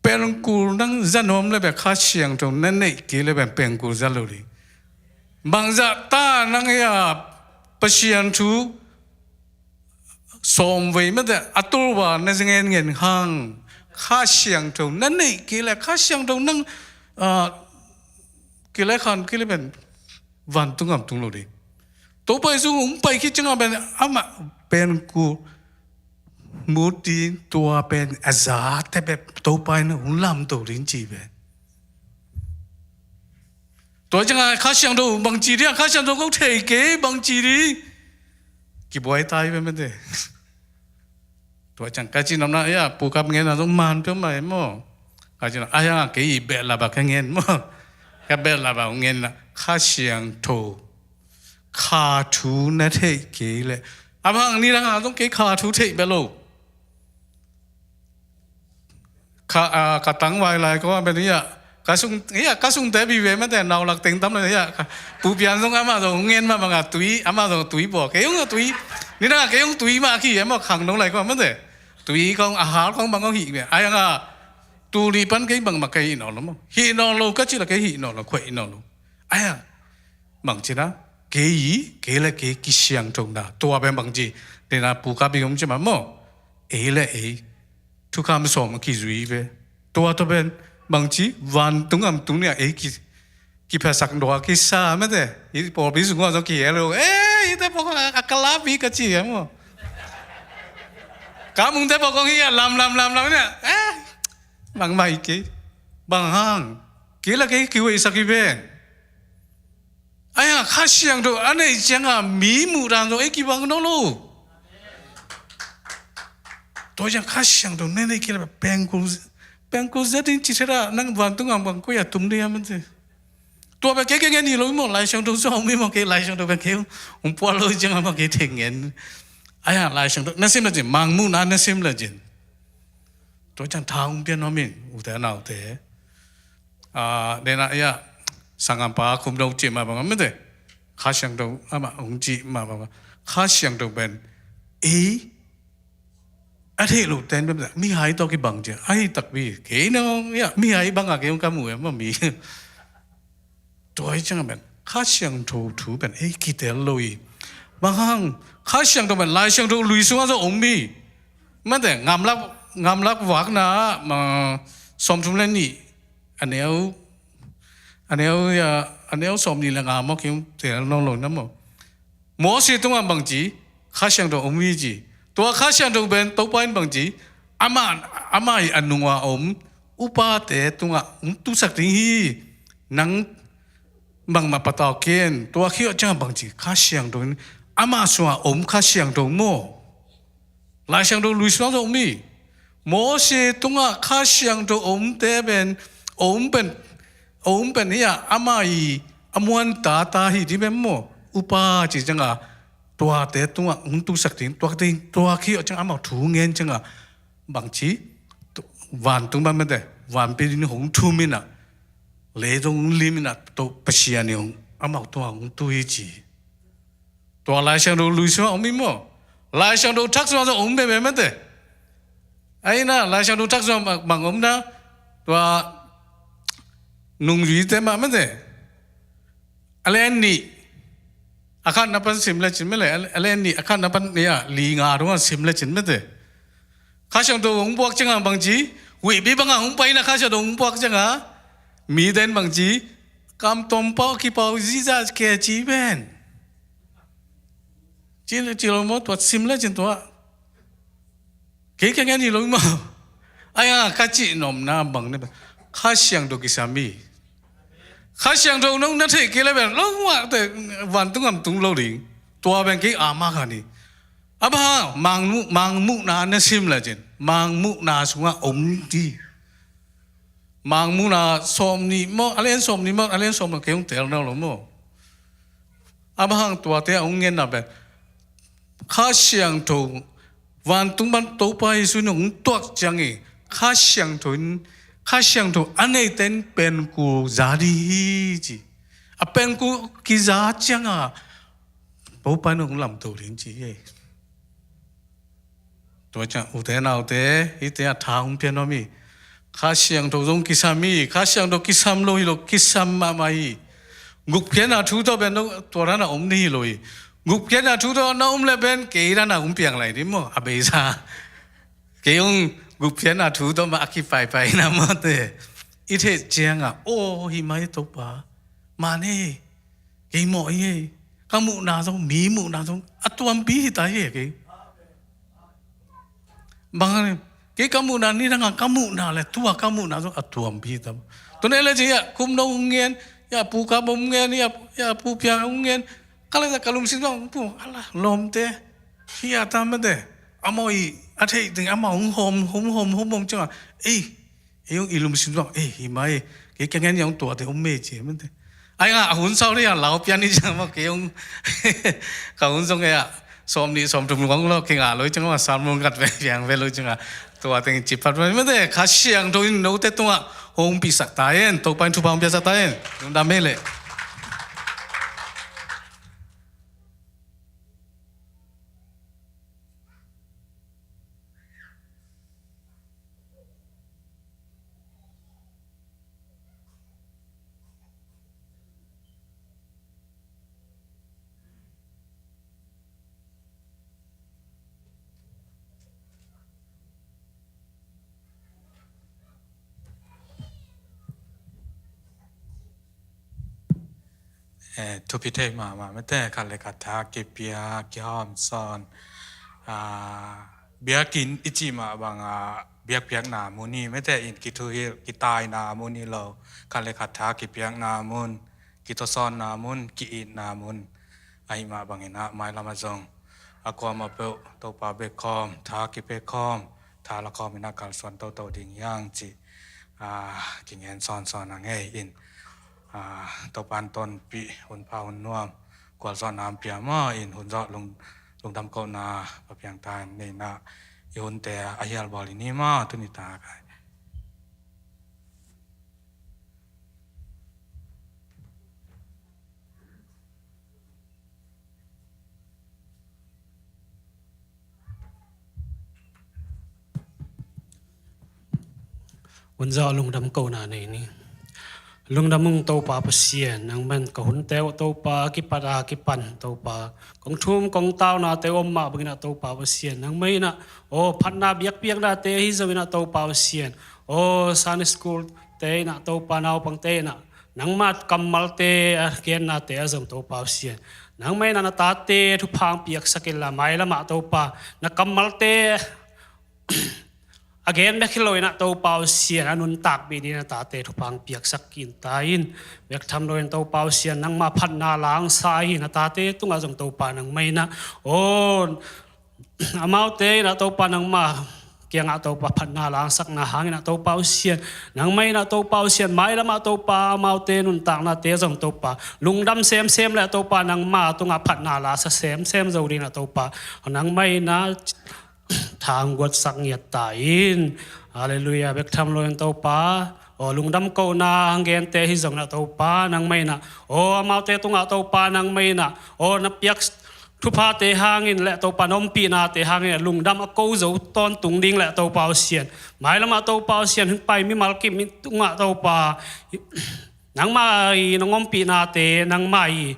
Pen kul nang za nuam leh bek Kha Siangtho na neih kei leh pen pen kul za lo ding. Bangzah ta nang hi a Pasian thu sawm vei mete a tul va na ngen ngen hang. Kha Siangtho na neih kei leh, Kha Siangtho nang, ah, kei leh khan kei leh pen vantung gam tung lo ding. Topa Jesu hong pai khit ciang a pen amah pen ku mu ding, tua pen a zate bek Topa in hong lamto ding ci pen. Tua ciang a Kha Siangtho bang ci ding, Kha Siangtho ko thei kei bang ci ding. Kibuai tai pen mete. Tua ciang ka cihnopna, ya, Pu Kap ngen a zong man peuhmah e maw. Ka cihnopna, a, ya, kei i behlap a ka ngen maw. Ka behlap a ngen na, Kha Siangtho. Kha thu na theih kei leh. A bang ni dang a zong kei kha thu theih beh lo. Kha, a, ka tangvai lai ko a beh ni a, Ka sung, hia, ka sungte vive mate, nau lak teng tam le hia, ka, Pu Pian zong amah zong ngen mah banga tui, amah zong tui bua. Kei zong tui, nidang a kei zong tui mah a ki, amah khang dong lai kua mate. Tui kong a hal kong bang kong hih ve. Ai anga, tu li pan kei bangmah kei hih nawn lo maw. Hih nawn lo ka ci la kei hih nawn lo, khuai hih nawn lo. Ai a, bang ci na, kei i, kei le kei kisiangtho na. Tua pen bang ci, nidang a Pu Ka Bing om ci mah maw. Ei le ei, thukham sawm a kizui ve. Tua tua pen, bang ci, vantung amtung nia, ei ki, kiphasak dua kisa mate. I pawlpi sung ua zong kihel lo. Eh, i te pawlkhat a kalapi ka ci e maw. Kamung te pawlkhat hi a lam, lam, lam, lam nia. Eh, bangmah i kei. Bang hang. Kei la kei kihuaisak i ven. Ai hang Kha Siangtho a neih cianga mi muh dan zong ei kibang nawn lo. Tua ciang Kha Siangtho nei nei kila pengkul, pengkul zia ding ci thei dah nang vantung ang bang koi a tum ding a man ci. Tua bek kei kei ngen hi lo i maw, Lai Siangtho zong mi maw kei Lai Siangtho bek kei hong pual lo i cianga maw kei thei ngen. Ai hang Lai Siangtho na sim le cin, Mang muhna na sim le cin. Tua ciang tha hong pian nuam in, ute naute. Ah, dena ia, sanggampa Khum Dong cih mah bang mate. Kha Siangtho amah hong cih mah bang. Kha Siangtho pen, ei, a theih loh ten pen, mihai tawh kibang cia. Ahi takpi, kei na hong, ia, mihai banga kei hong ka mu e, mami. Tua hi ciang pen, Kha Siangtho thu pen, ei, kitel lo i. Bang hang, Kha Siangtho pen, Lai Siangtho lui sungah zong om mi. Mate, ngamlak, ngamlak vakna, ma, sawmthum le nih, a neu, a neu, ia, a neu sawmnih le nga maw, kei hong tel nawn lo na maw. Mose tungah bang ci, Kha Siangtho om hi ci. Tua Kha Siangtho pen Topa in bang ci, amah, amah i a nungah om upate tungah hong tusak ding hi. Nang bangmah patau ken, tua khit ciangah bang ci, Kha Siangtho in, amah sungah om Kha Siangtho maw. Lai Siangtho lui sungah zong om hi. Mose tungah Kha Siangtho omte pen, om pen, om pen hi a, amah i a muan tata hi ding pen maw. Upa ci cianga, tuate tungah hong tusak ding, tua ding, tua khit ciang amah thu ngen cianga, bang ci, tu, vantung bang mate, vanpi ding hong thum in a, lei zong lim in a, to Pasian i hong, amah tungah hong tu hi ci. Tua Lai Siangtho lui sungah om hi maw. Lai Siangtho thak sungah zong om veve mate. Ahi na, Lai Siangtho thak sungah bang, bang om na. Tua nungzuite mah mate. A lian nih. A khatna pan sim le cin mate. A lian nih. A khatna pan nia, li nga dong a sim le cin mate. Kha Siangtho hong puak cianga bang ci. Huihpi banga hong pai na Kha Siangtho hong puak cianga. Mi den bang ci. Kam tom pau ki pau ziza ke ci ven. Ci, ci lo maw tua sim le cin tua. Kei kei ngen hi lo maw. Ai a ka cih nopna bang ne. Kha Siangtho kisam hi. Kha Siangtho nong na theih kei le ven. Lo ma te vantung am tung lo ding. Tua ven kei a ma kha ni. A ba hang, Mang muh, Mang muhna na sim le cin. Mang muhna sungah om ti. Mang muhna sawmnih maw, a lian sawmnih maw, a lian sawmnih kei hong tel nawn lo maw. A bang hang tuate a hong ngenna pen. Kha Siangtho, vantung pan Topa Jesu in hong tuak ciang i, Kha Siangtho in, Kha Siangtho a neite in pengkul za ding hi ci. A pengkul kiza cianga, Topa in hong lamto ding ci hi. Tua ciang ute naute, hihte a tha hong pian nuam hi. Kha Siangtho zong kisam hi, Kha Siangtho kisam lo hi lo, kisam mahmah hi. Gupkhiatna thu tawh pen tua dan a om ding hi lo hi. Gupkhiatna thu tawh na om le pen kei dan a hong piang lai ding maw, a beisa. Kei hong gupkhiatna thu tawh mah a kipaipai na mawte. I theih ciangah, aw, hi mai Topa. Man hi. Kei mawh hi hei. Ka muhna zong, mi muhna zong a tuampi hi ta hi hei kei. Bang hang, kei ka muhna nidang a ka muhna le tua ka muhna zong a tuampi hi ta. Tun ei le ci a kum no hong ngen, ya pu ka bom ngen, ya, ya pu pia hong ngen. Ka le ka lungsim zong pu, ala, lawmte. Hi a ta mate. Amau i, a theih ding, amau hong hawm, hong hawm, hong hawm ciangah. Ei, ei hong i lungsim zong, ei, hi mai, kei ka ngen yang tuate hong mei ci, mate. Ai nga, a hun sau dei a lau pian ni ciang ma, kei hong, ka hun zong ei a, sawm ni, sawm thum luang lo, kei nga lo ciang ma, sam mong gat ve, piang ve lo ciang a, tua teng ci pat ve, mate, Kha Siangtho in note tungah, hong piaksak ta in, Topa in thupha hong piaksak ta in. Lungdam ei leh. Eh, thupi thei mahmah mate, khat le khat tha kipia, kihawmsawn. Ah, biakinn i cih mah bangah biakpiakna mun hi mate, in kithuhilh, kitaina mun hi lo. Khat le khat tha kipiakna mun, kithusawnna mun, ki-itna mun. Ahih mah bangin ah mailam ah zong a kuamah peuh Topa bek khawm, tha kipia khawm, tha la khawm in ah kalsuan toto ding hi hang cih, ah, kingen sawnsawn a ngei in. Ah, Topa in tonpih, hun pha hun nuam, gualzawhna hong pia maw in, hun zawh lung, lungdam kohna pha piang ta in, nei in ah i hunte a hial bawl in hi maw, tuni tak ah. Hun zawh lungdam kohna nei ni. Lungdam ung Topa Pasian, nangmah in ka hunte uh Topa, a kipat a kipan Topa, kong thum kong taunate uh om mah bangin ah Topa Pasian, nangmah in ah, aw, phatna biakpiaknate ahi zongin ah Topa Pasian, aw, Sunday school te in ah Topa, naupangte in ah nangmah kammalte a gennate ah zong Topa Pasian, nangmah in ah na tate thupha hong piaksak inla, mailam ah Topa na kammalte a gen bek hi lo in ah Topa Pasian, a nuntakpih dingin na tate thupha hong piaksak kik ta in. Bek tham lo in Topa Pasian, nangmah phatna la hong sa hi, na tate tungah zong Topa nangmah in ah, aw, amaute in ah Topa nangmah kiangah Topa phatna la hong sakna hangin ah Topa Pasian, nangmah in ah Topa Pasian, mailam ah Topa amaute nuntaknate zong Topa lungdam semsem le Topa nangmah tungah phatna la sa semsem zo dingin ah Topa nangmah in ah tha hong guatsak ngiat ta in. Halleluiah. Bek tham lo in Topa, aw, lungdam kohna hong gente hi zongin ah Topa nangmah in ah, aw, amaute tungah Topa nangmah in ah, aw, na piak thuphate hangin le Topa na ompihnate hangin ah lungdam a ko zo tawntung ding le Topa Pasian, mailam ah Topa Pasian, hong pai mimal kim tungah Topa nangmah i nong ompihnate, nangmah i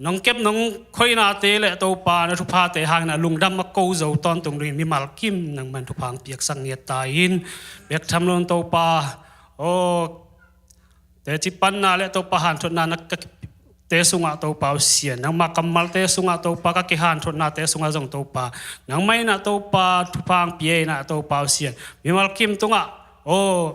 nong kep nong khoihnate le Topa na thuphate hangin ah lungdam a ko zo tawntung dingin mimal kim nangmah in thupha hong piaksak ngiat ta in. Bek tham lo in Topa, aw, teci panna le Topa hanthotna na ka te sungah Topa Pasian, nangmah kammalte sungah Topa, ka kihanthawnate sungah zong Topa nangmah in ah Topa thupha hong pia in ah Topa Pasian, mimal kim tungah, aw,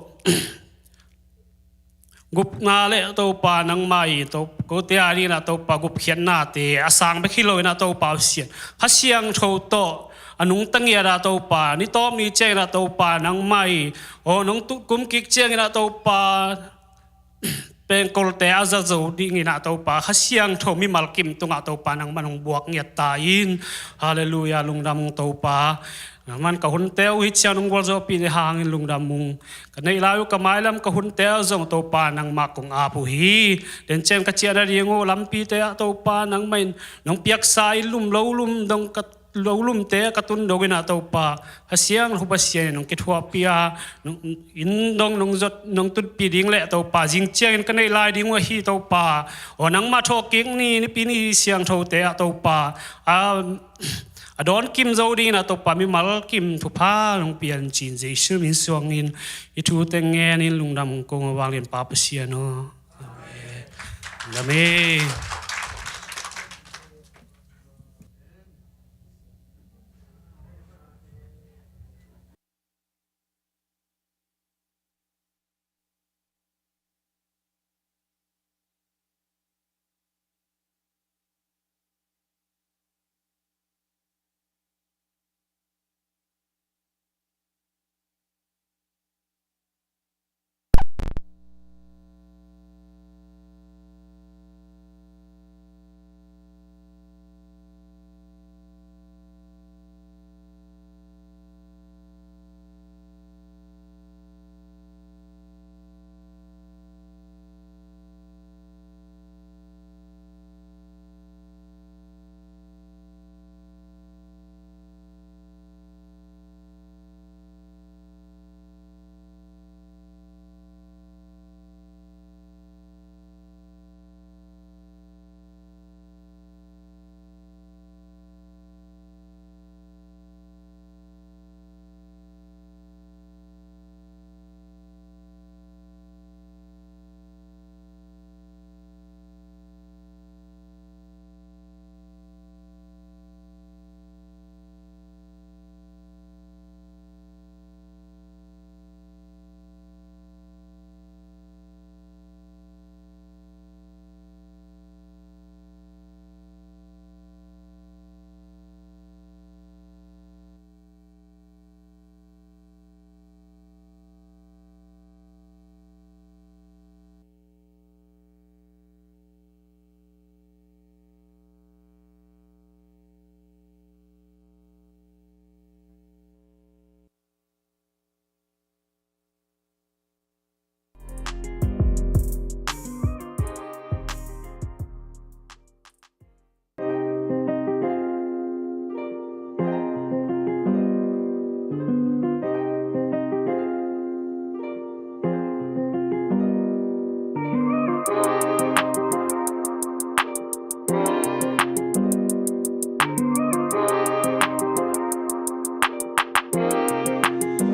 gupna le Topa nangmah i, To, kote a dingin ah Topa gupkhiatnate a sang bek hi lo in ah Topa Pasian, Kha Siangtho tawh a nungta ngiat ah Topa, ni tawp ni ciangin ah Topa nangmah i, aw, nong tut kum kik ciangin ah Topa pengkolte a za zo dingin ah Topa, Kha Siangtho mimal kim tungah Topa nangmah in hong buak ngiat ta in. Halleluiah, lungdam ung Topa. Nangmah in ka hunte uh hih ciang nong gualzawhpih ding hangin lungdam ung. Ka neih lai uh ka mailam ka hunte uh zong Topa nangmah kong ap uh hi. Dencian ka ciah nading uh lampite ah Topa nangmah in nong piaksa i lum lo lum dong ka lo lumte ka tun dongin ah Topa, Kha Siangtho Pasian in nong kithuahpih a, nong, inn dong nong zot, nong tutpih ding le Topa, zing ciangin ka neih lai ding uh ahi Topa, aw, nangmah thawhkik ni, Nipi ni siangthote ah Topa, a, a dawn kim zo dingin ah Topa, mimal kim thupha nong pian cin Jesu min suangin i thute ngenin lungdam kong a vanglian Pa Pasian aw. Amen. Amen.